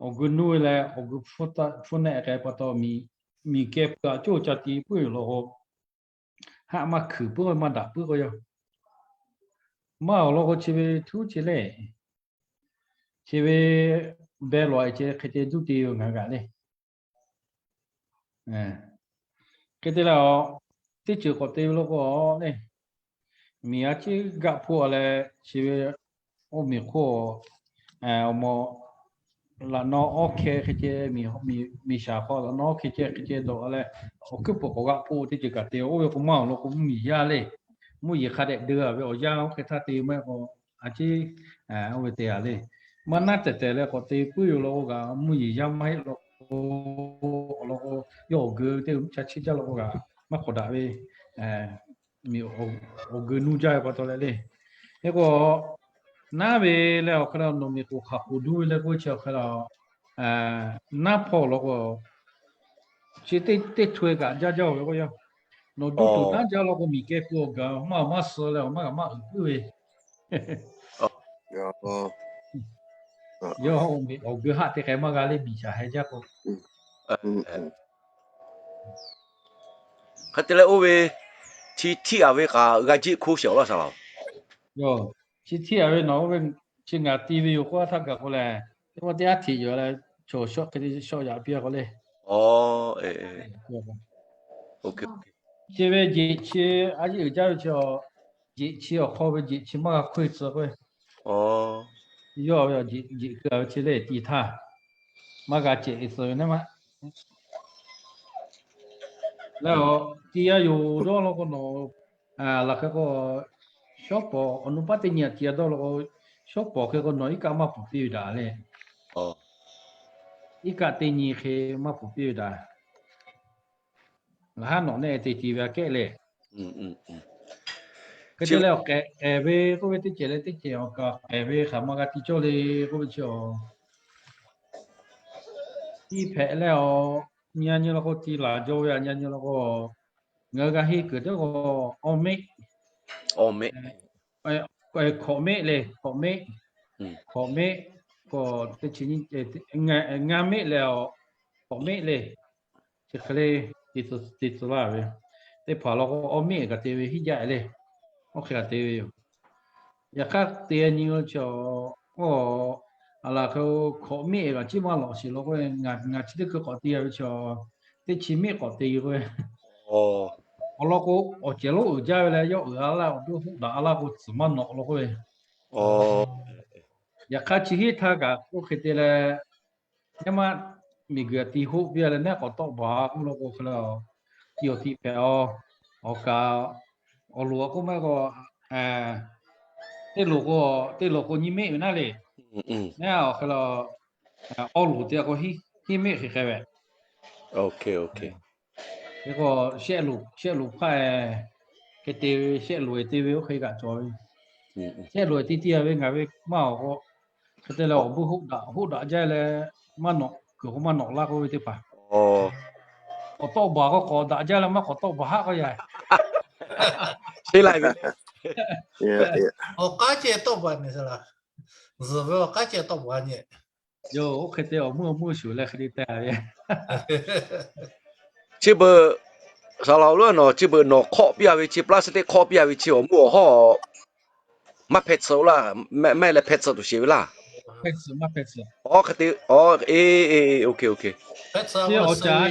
awˬ geu nuˇ ve leh awˬ geu hpfuhˇ nehˆ k'ai pa taw, miˬ keh peuˬ a coˇ ca ti puiˉ yoˬ law k'o, haˆ maˇ hkuiˬ puiˉ maˇ daꞈ puiˉ k'o, yawˇ maˇ awˬ lawn k'o chi ve htuˉ chi le, chi ve beh lawˬ e ce hk'e te duˇ te yoˬ ngaˬ g'aꞈ le. Hk'e te leh, teˇ ceuˬ k'awꞈ te ve law k'o le, miˬ a ciˉ gaˆ hpoˆ a leh chi ve oˇ miˬ hk'oˆ awˬ mawˬ laꞈ naw awˉ hkeh hk'e ce, miˬ shaˍ hk'aw laꞈ naw awˉ hkeh ce hk'e ce dawˬ a leh, awˬ hkuiˉ puiˍ k'awꞈ g'aꞈ hpoˆ teˇ ceuˬ kaꞈ te. Oˇ ve k'o maˇ awˬ lawn k'o mvuhˇ miˬ yaˇ le, mvuhˇ yeˬ hk'a dehꞈ deu a ve awˬ yanˇ oˇ hk'e htaˇ te maˇ heˆ k'o, a ciˉ oˇ ve te a le. Maˇ naˉ tehˬ tehˬ leh k'awꞈ te puiˉ yoˬ law k'o kaꞈ, mvuhˇ yeˬ yaˇ maˇ heˆ law k'o, awˬ lawn k'o, yawˇ awˬ geu teˇ g'aˇ ca chiˇ jaˇ law k'o kaꞈ maˇ hk'awꞈ daꞈ ve, miˬ awˬ geu nuˇ jaˇ ve pa taw leh le. Hk'e k'o, naˉ ve leh awˬ hk'e le, nawˬ miˬ k'oˍ hk'aˬ k'oˍ duˇ ve leh k'oˆ chi awˬ hk'e le, naˉ hpawˇ awˬ lawn k'o, chi teˇ htwe kaꞈ jaˇ jaˇ-oˬ ve k'o, yawˇ nawˬ duˇ tuˬ naˉ jaˇ law k'o, miˬ keh pui awˬ gaˬ maˇ awˬ maˇ suh leh awˬ maˇ g'a maˇ uiˍ puiˉ ve. Yawˇ awˬ geu haˆ te k'ai maˇ g'a le, miˬ shaˍ heh jaˇ k'o. Hk'e te leh oˇ ve chi htiˇ aˍ ve kaꞈ g'a jiˆ hkoˇ shehˍ awˬ laˇ saˍ laꞈ. Chi htiˇ aˍ ve nawˬ oˇ ve chi ngaˬ ti ve yoˬ k'oˆ a htaˇ gaˬ k'o lehˬ, teˇ pawˆ teˇ haˉ htiꞈ yuˬ leh chaw shawˆ hk'e te shawˆ yaꞈ piˇ a k'o le. Chi ve jeꞈ chi a yeˇ uiˍ jaˇ ve chi, jeꞈ chi awˬ hk'aw ve jeꞈ chi maˇ g'a hkoˇ tcuh k'o, yawˇ ve jeꞈ keu a ve chi le ti htaˇ maˇ g'a cehˬ ve suh ve naˉ maˇ. Leh ti a yoˬ dawˇ law k'o nawˬ, laˬ hk'e k'o, shawˉ pawˍ awˬ nu paˉ teˇ nyi aꞈ ti a dawˇ law k'o, shawˉ pawˍ hk'e k'o nawˬ iˉ kaˆ maˇ pfuhˍ piˇ ve daꞈ le. Iˉ kaˆ teˇ nyi hk'e maˇ pfuhˍ piˇ ve daꞈ. Laˬ haˉ nawˬ neˆ te ti ve aꞈ kehˉ le. Hk'e te leh awˬ k'ehꞈ k'ehˬ ve k'oˆ ve teˇ ceuˬ leh teˇ ceuˬ awˬ kaꞈ k'ehˬ ve hk'aˬ ma g'a ti cawˇ le k'oˆ ve chi awˬ, tiˇ hpehꞈ leh awˬ, nyi nyi la k'o ti laˬ jaw ve a, nyi nyi la k'o, ngaˬ hui g'a henˇ kuiˬ teˇ k'o, awˇ meˆ, awˇ meˆ, hkawꞈ meˆ le, hkawꞈ meˆ, hkawꞈ meˆ, k'o, ngaˇ meˆ leh awˬ, hkawꞈ meˆ le, chi hk'e le, te tcuh laˇ ve, teˇ hpaˍ la k'o awˇ meˆ kaꞈ te ve hiˉ jaˇ le, oˇ hk'e kaꞈ te ve yoˬ. Yaꞈ hk'aˇ te nyi chi, a laˬ hk'e hkawꞈ meˆ kaꞈ ciˉ maˇ lawꞈ sheˍ la k'o, ngaˬ chi teˇ hkui k'awꞈ te ve chi, teˇ chi meˆ k'awꞈ te ve k'o, awˬ lawn k'o, awˬ cehˬ lonˉ uiˍ jaˇ ve leh yawˇ uiˍ a laˇ, awˬ duˇ hoˆ daꞈ a laˇ k'o, tcuhˍ maˇ nawꞈ la k'o ve. Yaꞈ hk'aˇ chi hiˆ htaˇ kaꞈ oˇ hk'e te leh, nehˉ maˇ miˬguiˬ a ti hoˆ piˇ a leh nehˉ k'awꞈ tawˆ baˬ k'oˆ la k'o hk'e le, ti awˬ tiꞈ hpehꞈ a, awˬ kaˍ, awˬ loˍ a k'oˆ maˇ k'o, teˇ loˍ k'o, teˇ loˍ k'o nyiˇ meˆ ve naˉ le. Nehˉ awˬ hk'e le, awˬ loˍ te k'o, hiˉ meˆ hk'e hk'e ve. Hk'e k'o, shehˆ loˍ hpaˇ, hk'e te ve shehˆ loˍ e te ve oˇ hk'e kaꞈ cawˬ ve. Shehˆ loˍ e te te a ve ngaˬ ve maˇ awˬ k'o, hk'e te leh awˬ buˇ hoˆ daꞈ jaˇ leh, maˇ nawꞈ kuiˬ k'o maˇ nawꞈ laˇ k'oˆ ve teˇ hpaˍ, k'awꞈ tawˆ baˬ k'o k'awꞈ daꞈ jaˇ leh maˇ k'awꞈ tawˆ baˬ haˆ k'o yaꞈ, awˬ k'aˉ ceh tawˆ baˬ nyi, zuhˬ ve awˬ k'aˉ ceh tawˆ baˬ nyi. Yoˬ, oˇ hk'e te awˬ mvuhˇ awˬ mvuhˇ shuˍ leh hk'e te te ve. Chi beuꞈ, saˍ laꞈ awˬ lo nawˬ chi beuꞈ nawˬ hk'awˆ piˇ a ve chi, plastic hk'awˆ piˇ a ve chi awˬ mvuhˇ awˬ hawˉ maˇ hpehꞈ tcuh laˇ, mehˆ leh hpehꞈ tcuh tuˬ sheˍ ve laˇ. Hk'e te, e, e, awˬ caˍ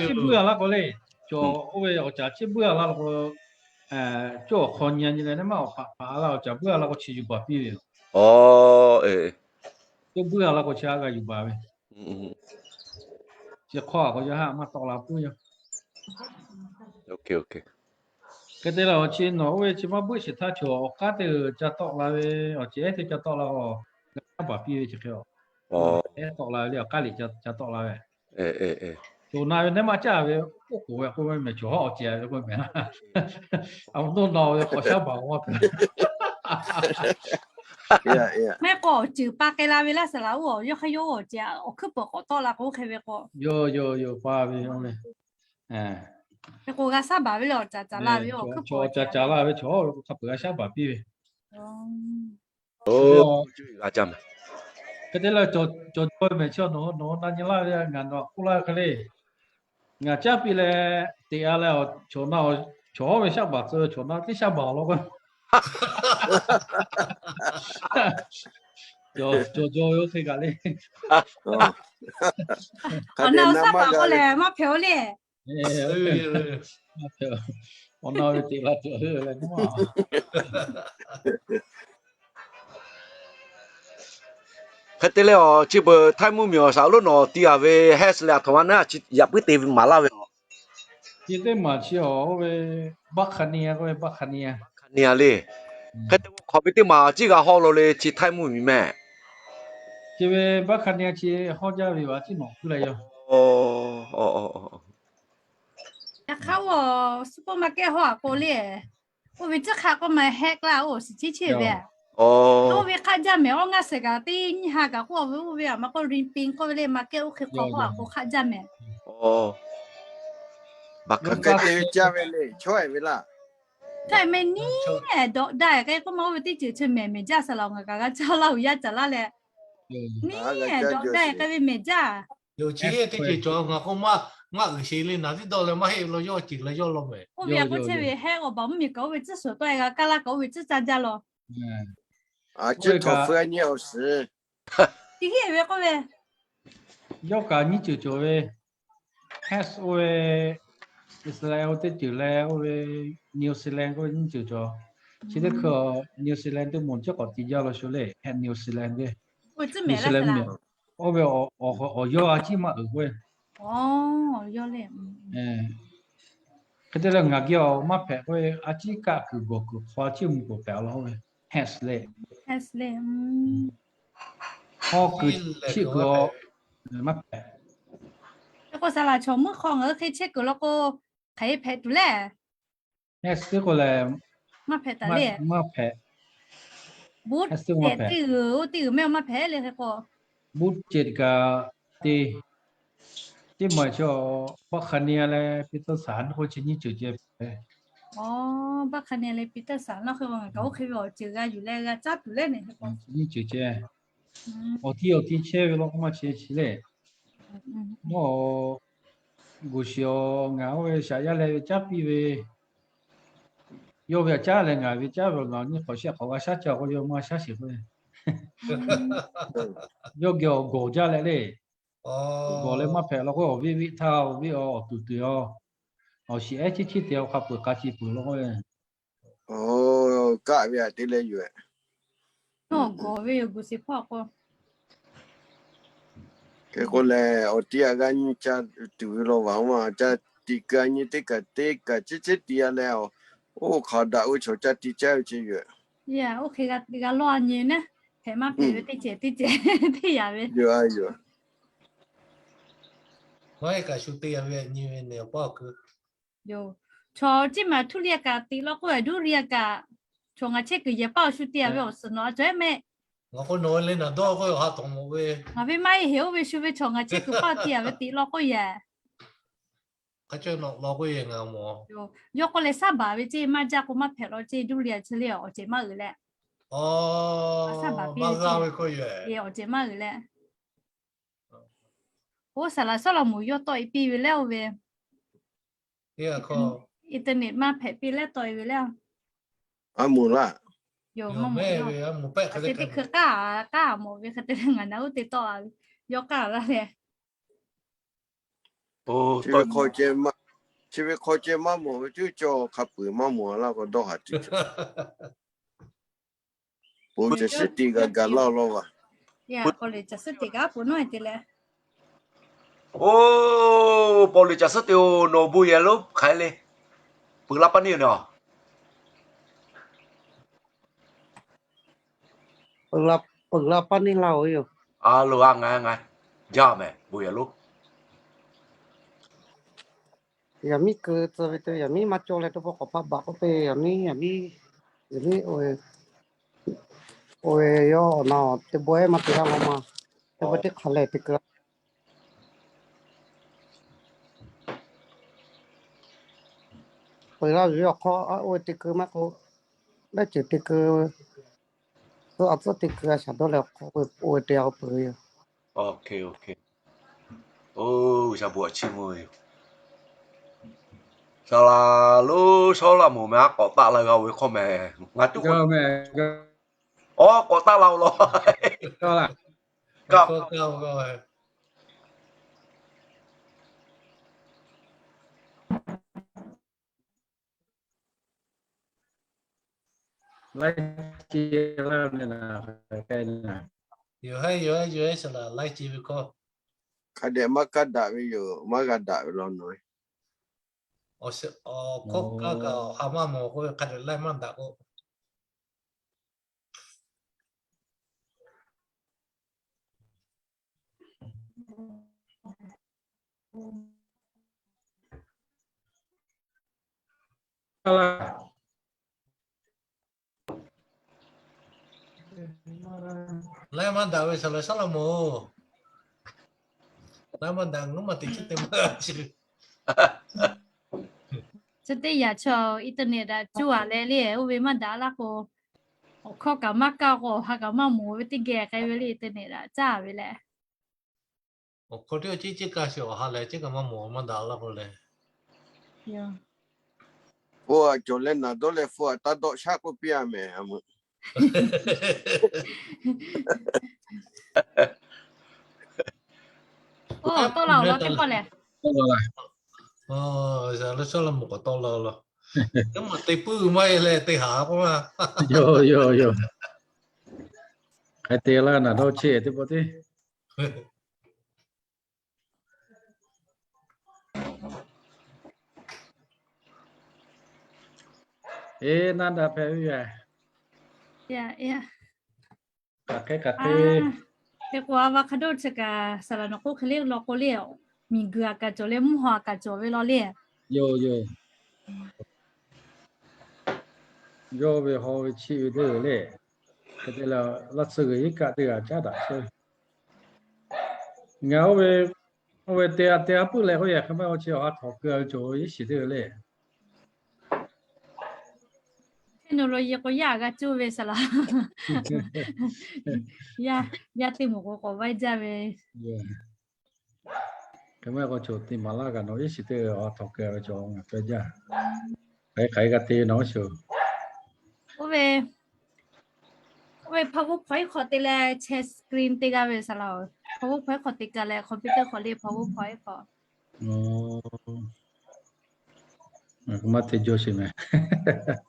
ciˉ buiˇ a laˇ k'o le, cawˬ oˇ ve awˬ caˍ ciˉ buiˇ a laˇ k'o, cawˬ awˬ hk'aw nyi nyi leh nehˉ maˇ awˬ hpaꞈ hpaꞈ a laˇ, awˬ caˍ buiˇ a laˇ k'o chi yuˬ baˬ piˇ ve yoˬ. Cawˬ buiˇ a laˇ k'o chi a g'a yuˬ baˬ ve. Chi hk'awˇ a k'o yawˇ haˆ maˇ tawˆ la puiˉ yoˬ. Hk'e te leh awˬ chi nawˬ oˇ ve chi maˇ buiˇ sheˍ htaˇ cawˬ awˬ k'aˉ teˇ g'uiˬ ca tawˆ la ve, awˬ cehˬ ehˉ teˇ ca tawˆ la k'o, g'a shaˉ baˬ piˇ ve chi hk'e a. Ehˉ tawˆ la ve le, awˬ k'aˉ liꞈ ca tawˆ la ve. Cawˬ na ve nehˉ maˇ caˇ ve, oˉ k'oˍ ve k'oˆ ve mehˍ, cawˬ hawˉ awˬ cehˬ ve k'oˆ mehˍ laˇ. Awˬ to nawˬ ve k'awꞈ shaˉ baˬ k'o, mehˆ k'o awˬ ceuˬ pa k'ai la ve laˇ saˍ laꞈ oˇ, yawˇ hk'aˇ yawˇ awˬ cehˬ awˬ hkuiˉ peuˬ k'awꞈ tawˆ la k'o hk'e ve k'o, yoˬ yoˬ yoˬ, pa ve oˇ ve. Hk'e k'o g'a shaˉ baˬ ve le, awˬ caˍ caˍ la ve, awˬ hkuiˉ peuˬ awˬ caˍ caˍ la ve, cawˬ hawˉ ve k'o hk'a peuˬ g'a shaˉ baˬ piˇ ve. Hk'e te leh cawˬ jaw mehˍ chi nawˬ hui na nyi laˇ ve, ngaˬ nawˬ k'oˆ laˇ ve hk'e le. Ngaˬ caˉ piˇ leh teꞈ a leh, chaw na, chaw hawˉ ve shaˉ baˬ tcuh ve, chaw na teˇ shaˉ baˬ law k'o, cawˬ jaw ve oˇ hk'e kaꞈ le. Awˬ na shaˉ baˬ k'o lehˬ maˇ hpehꞈ oˇ le. Awˬ na ve teꞈ la tuˬ le. Hk'e te leh awˬ chi beuꞈ htaiˇ mvuhˇ miˬ awˬ shaˍ lo nawˬ ti a ve hehˉ suh leh a htoꞈ ma naˉ yaꞈ puiˉ te maˍ laˇ ve a. Chi teˇ maˬ chi awˬ oˇ ve baˆ hk'a ni a k'oˆ ve, baˆ hk'a ni a. Hk'a ni a le. Hk'e te k'o hk'awꞈ ve teˇ maˬ ciˉ g'a hawˇ lo le, chi htaiˇ mvuhˇ miˬ mehˍ. Chi ve baˆ hk'a ni a chi hawˇ jaˇ ve a ciˉ nawꞈ puiˉ leh yoˬ. Yaꞈ hk'aˇ oˇ supermarket hawˉ a k'o le, oˇ ve tcuhˉ hk'aˆ k'oˆ ma hehˆ k'laˇ oˇ shiˍ ceˇ ceˇ ve. Oˇ ve hk'aˆ jaˇ mehˍ, awˬ ngaˇ shehˍ kaꞈ teˇ nyiˇ ha kaꞈ k'oˆ ve, oˇ ve a maˇ k'oˆ rinˍ piˍ k'oˆ ve le, market oˇ hk'e k'awꞈ hawˉ a k'o hk'aˆ jaˇ mehˍ. Baˬ hk'a te ve jaˇ ve le, chawˇ e ve laˇ. Chawˇ e mehˍ niˇ, dawꞈ daˇ k'ai k'oˆ ma, oˇ ve teˇ ceuˬ chi mehˍ mehˍ jaˇ saˍ laꞈ, ngaˬ kaꞈ g'a caˇ laˇ uiˍ yaˇ caˍ laˇ leh, niˇ dawꞈ daˇ k'ai ve mehˍ jaˇ. Yoˬ, chi teˇ ceuˬ cawˬ ngaˬ k'oˆ maˇ, ngaˬ uiˍ sheˍ le naˬ tiˉ dawˇ leh maˇ heˆ law, yawˇ ceuˬ leh yawˇ law mehˍ. Oˇ ve a k'oˆ chehˇ ve hehˆ k'o baˬ mvuhˇ miˬ kaꞈ oˇ ve tcuhˉ suhˍ tawˆ e g'a kaˇ laˇ kaꞈ oˇ ve tcuhˉ caˇ jaˇ law. Aˬ, chi htawnˍ feu a nyi awˬ shiˍ. Chi hk'e ve k'oˆ ve, yawˇ kaꞈ nyiˇ ceuˬ cawˬ ve, Hess oˇ ve, Israel oˇ teˇ ceuˬ leh oˇ ve, New Zealand k'oˆ ve nyiˇ ceuˬ cawˬ. Chi teˇ hkui New Zealand teˇ moˍ chi k'awꞈ ti jaˇ law shu le, Hess New Zealand ve, New Zealand mvuhˇ miˬ. Oˇ ve awˬ yawˇ a ciˉ maˇ uiˍ k'oˆ ve. Hk'e te leh ngaˬ geh awˬ maˇ hpehꞈ k'oˆ ve, a ciˉ kaˆ kuiˬ gawˬ kuiˬ hk'aw a ciˉ mvuh k'oˍ hpehꞈ law k'oˆ ve, Hess le. Hawˇ kuiˬ chiˆ kuiˬ a maˇ hpehꞈ. K'o saˍ laꞈ chaw mvuhˇ hk'aw ngaˬ hui hk'e chehˇ kuiˬ law k'o, hk'aˬ hk'e hpehꞈ tuˬ le. Hess teˇ k'o lehˬ, Maˇ hpehꞈ taˍ le. Maˇ hpehꞈ. Buˇ cehˬ teˇ g'uiˬ oˇ teˇ g'uiˬ mehˆ maˇ hpehꞈ le hk'e k'o. Buˇ cehˬ kaꞈ te, teˇ maˬ chaw, baˆ hk'a ne leh Peˍtaˇ saˍ naˇ k'o chi nyiˇ ceuˬ ceh. Baˆ hk'a ne leh Peˍtaˇ saˍ naˇ k'o ngaˬ kaꞈ oˇ hk'e ve awˬ ceuˬ g'a yuˬ leh g'a caˉ tuˬ leh ne k'o, nyiˇ ceuˬ ceh. Awˬ tiˇ awˬ tiˇ chehˇ ve law k'o maˇ chehˇ chi le. Nawˬ g'uˬ shiˍ awˬ ngaˬ oˇ ve shaꞈ yaˇ leh ve caˉ piˇ ve, yawˇ ve aꞈ caˉ leh ngaˬ ve caˉ ve ngaˬ nyiˇ hk'awꞈ shehˆ hk'awꞈ g'a shaˉ ca k'o yawˇ maˇ shaˉ sheˍ k'o, yawˇ geh awˬ gawˬ jaˇ leh le. Gawˬ leh maˇ hpehꞈ law k'o awˬ viˉ viˉ htaˇ awˬ viˉ awˬ tuˬ tuˬ a, awˬ shiˍ ehˉ chiˇ chiˇ te awˬ hk'a peuˬ k'a chi peuˬ law k'o, kaˆ ve aꞈ te leh yoˬ. Gawˬ ve yoˬ g'uˬ shiˍ hpawˇ k'o. Hk'e k'o lehˬ awˬ tiˇ aꞈ g'a nyi ca tuˬ ve law vaˬ ma ca tiꞈ keu a nyi teˇ kaꞈ teˇ kaꞈ ceˉ ceˉ tiꞈ a leh, oˇ hk'aˬ daꞈ ve chaw ca tiꞈ caˇ ve ce yoˬ. Oˇ hk'e g'a lawˇ a nyi naˉ, hpehꞈ maˇ hpehꞈ ve teˇ cehˬ teˇ cehˬ teˇ yaꞈ ve. Maˇ heˆ kaꞈ shu te a ve nyi ve ne awˬ paˇ awˬ keu. Yoˬ. Chaw ceˇ maˬ htuˇ le a kaꞈ tiꞈ law k'oˆ ve duˇ le a kaꞈ, chaw ngaˬ chehˇ kuiˬ yehˬ paˇ awˬ shu te a ve awˬ suhˍ nawˬ a cawˬ ehˉ mehˆ. Ngaˬ k'o nawˬ ve le naˬ dawˇ k'oˆ ve awˬ ha tawˍ mawˬ ve. Ngaˬ ve maˇ heˆ heˍ oˇ ve shu ve chaw ngaˬ chehˇ kuiˬ paˇ te a ve tiꞈ law k'oˆ yehˬ. Hk'a cawˇ nawˬ law k'oˆ yehˬ ngaˬ mawˬ. Yawˇ k'oˆ leh saˉ baˬ ve ceˇ maˇ jaˇ k'o maˇ hpehꞈ law ceˇ duˇ le a chi le awˬ cehˬ maˇ uiˍ leh. Saˉ baˬ piˇ ve ceˇ, awˬ cehˬ maˇ uiˍ leh. Oˇ saˍ laˍ Sawˉlaꞈmonˍ yawˇ tawˆ e piˇ ve leh oˇ ve internet maˇ hpehꞈ piˇ leh tawˆ e ve leh. A moˍ laˇ. Yoˬ, maˇ moˍ. Hk'e te teˇ hkui k'aˉ k'aˉ mawˬ ve hk'e te leh ngaˬ naˬ uˉ te tawˆ a ve, yawˇ k'aˉ laˇ leh. Chi ve hk'aw ceh maˇ mawˬ ve teˇ cawˬ hk'a peuˬ maˇ mawˬ laˇ k'o dawˇ haˍ tuˬ. Pon caˬ suhˉ teꞈ g'a gaˬ laˇ law vaˬ. Oˇ, paw liꞈ caˬ suhˉ teꞈ-oˬ, nawˬ bon yehˬ lonˉ hk'aˬ hk'e le. Peuˬ la paˇ neˇ-oˬ ne-oˬ. Peuˬ la paˇ neˇ laˇ-oˬ yoˬ. A loˬ, a ngaˬ ngaˬ jaˇ mehˍ bon yehˬ lonˉ. Yaꞈ miˉ keu tcuh ve te yaꞈ miˉ maˇ cawˇ leh teˇ pawˆ k'awꞈ hpaˆ baˬ k'oˆ te yaꞈ miˉ yaꞈ miˉ, yaꞈ miˉ oˇ ve yawˇ awˬ na teˇ bawehˇ maˇ te g'a law ma, teˇ bawehˇ teˇ hk'aˬ lehˬ te keu peuˬ laˇ ve awˬ hk'aw oˇ ve te keu maˇ k'o, lehˉ ceuˬ te keu, tcuhˉ a tcuhˉ te keu a shaˍ dawˇ leh awˬ hk'aw oˇ ve te a peuˬ ve yoˬ. Oˇ, G'uiˬsha bon htaꞈ chiˇ mvuh ve yoˬ. Saˍ laˍ lonˉ Sawˉlaꞈmonˍ meh a k'awꞈ taˆ la g'a-oˬ ve hkawˇ mehˍ. Ngaˬ tuˉ k'o, aˬ, k'awꞈ taˆ la-oˬ law. Yoˬ, yoˬ, yoˬ, saˍ laˍ laiˉ ceuˬ ve hkawˇ. Hk'a dehꞈ maˇ kaˇ daꞈ ve yoˬ, maˇ g'a daꞈ ve law nawˬ. Awˬ hkawˇ kaˇ kaꞈ awˬ ha maˇ mawˬ k'oˆ ve hk'a dehꞈ laiˉ maˇ daꞈ k'o. Laiˉ maˇ daꞈ ve saˍ laˍ Sawˉlaꞈmonˍ. Laiˉ maˇ daꞈ, ngaˬ maˇ te chi te maˇ g'a chi. Chi teˇ yanˇ chaw internet daꞈ cuˇ a leh le, oˇ ve maˇ daꞈ laˇ k'o, awˬ hkawˇ kaꞈ maˇ kaˇ k'o, awˬ ha kaꞈ maˇ mawˬ ve teˇ geh k'ai ve le, internet daꞈ caˇ ve leh. Awˬ hkawˇ teˇ g'aˇ ceˇ ceˇ kaˇ sheˍ, awˬ ha lehˬ ceˇ kaꞈ maˇ mawˬ maˇ daꞈ laˇ k'o leh. Hpu aꞈ cawˬ leh naˬ dawˇ leh hpu aꞈ taˇ dawˆ shaˉ k'oˆ piˇ a mehˍ. Tawˆ la-oˬ law teˇ pawˆ lehˬ. Saˍ laˍ Sawˉlaꞈmonˍ k'awꞈ tawˆ la law. Teˇ maˬ te puiˉ maˇ heˆ leh te haˍ k'oˆ ma. Yoˬ, yoˬ, yoˬ. Hk'e te laˇ naˬ dawˇ cheˇ teˇ pawˆ teˇ. Eˬ, naˆ daꞈ hpehꞈ ve yoˬ. Hk'aˬ hk'e hk'aˬ hk'e. Hk'e k'o, a va hk'a dawˇ chi kaꞈ saˍ laˍ nawˬ k'oˆ hk'e le law k'o le, miˬguiˬ aꞈ kaꞈ cawˬ leh mvuhˇ haw aꞈ kaꞈ cawˬ ve law le. Yoˬ, yoˬ. yawˇ ve haw ve chiˇ ve teˇ g'aˇ le. Hk'e te leh, laˇ tsuhˇ g'uiˬ iˉ kaˆ teˇ g'aˇ caˉ daꞈ chehˇ ve. Ngaˬ oˇ ve, oˇ ve te a te a puiˉ leh k'oˆ yaˇ hk'e maˇ awˬ chi awˬ ha htawꞈ keu ve cawˬ ve iˉ shiˍ teˇ g'aˇ le. Hk'e nawˬ lo ye k'o yaˇ g'a cuˇ ve saˍ laꞈ. Yaˇ, yaˇ teˇ moˍ k'o k'awꞈ vaiˇ jaˇ ve. Hk'e maˇ k'o cawˬ te maˍ laˇ kaꞈ nawˬ iˉ shiˍ teˇ g'aˇ awˬ ha htawꞈ keu ve cawˬ ngaˬ pehˇ jaˇ. Hk'aˬ hk'e g'a te ve nawˬ shiˍ. Oˇ ve, oˇ ve PowerPoint hk'awꞈ te leh share screen te g'a ve saˍ laꞈ. PowerPoint hk'awꞈ te ka leh computer hk'awꞈ le PowerPoint hk'awꞈ. Maˇ te jaw sheˍ meh.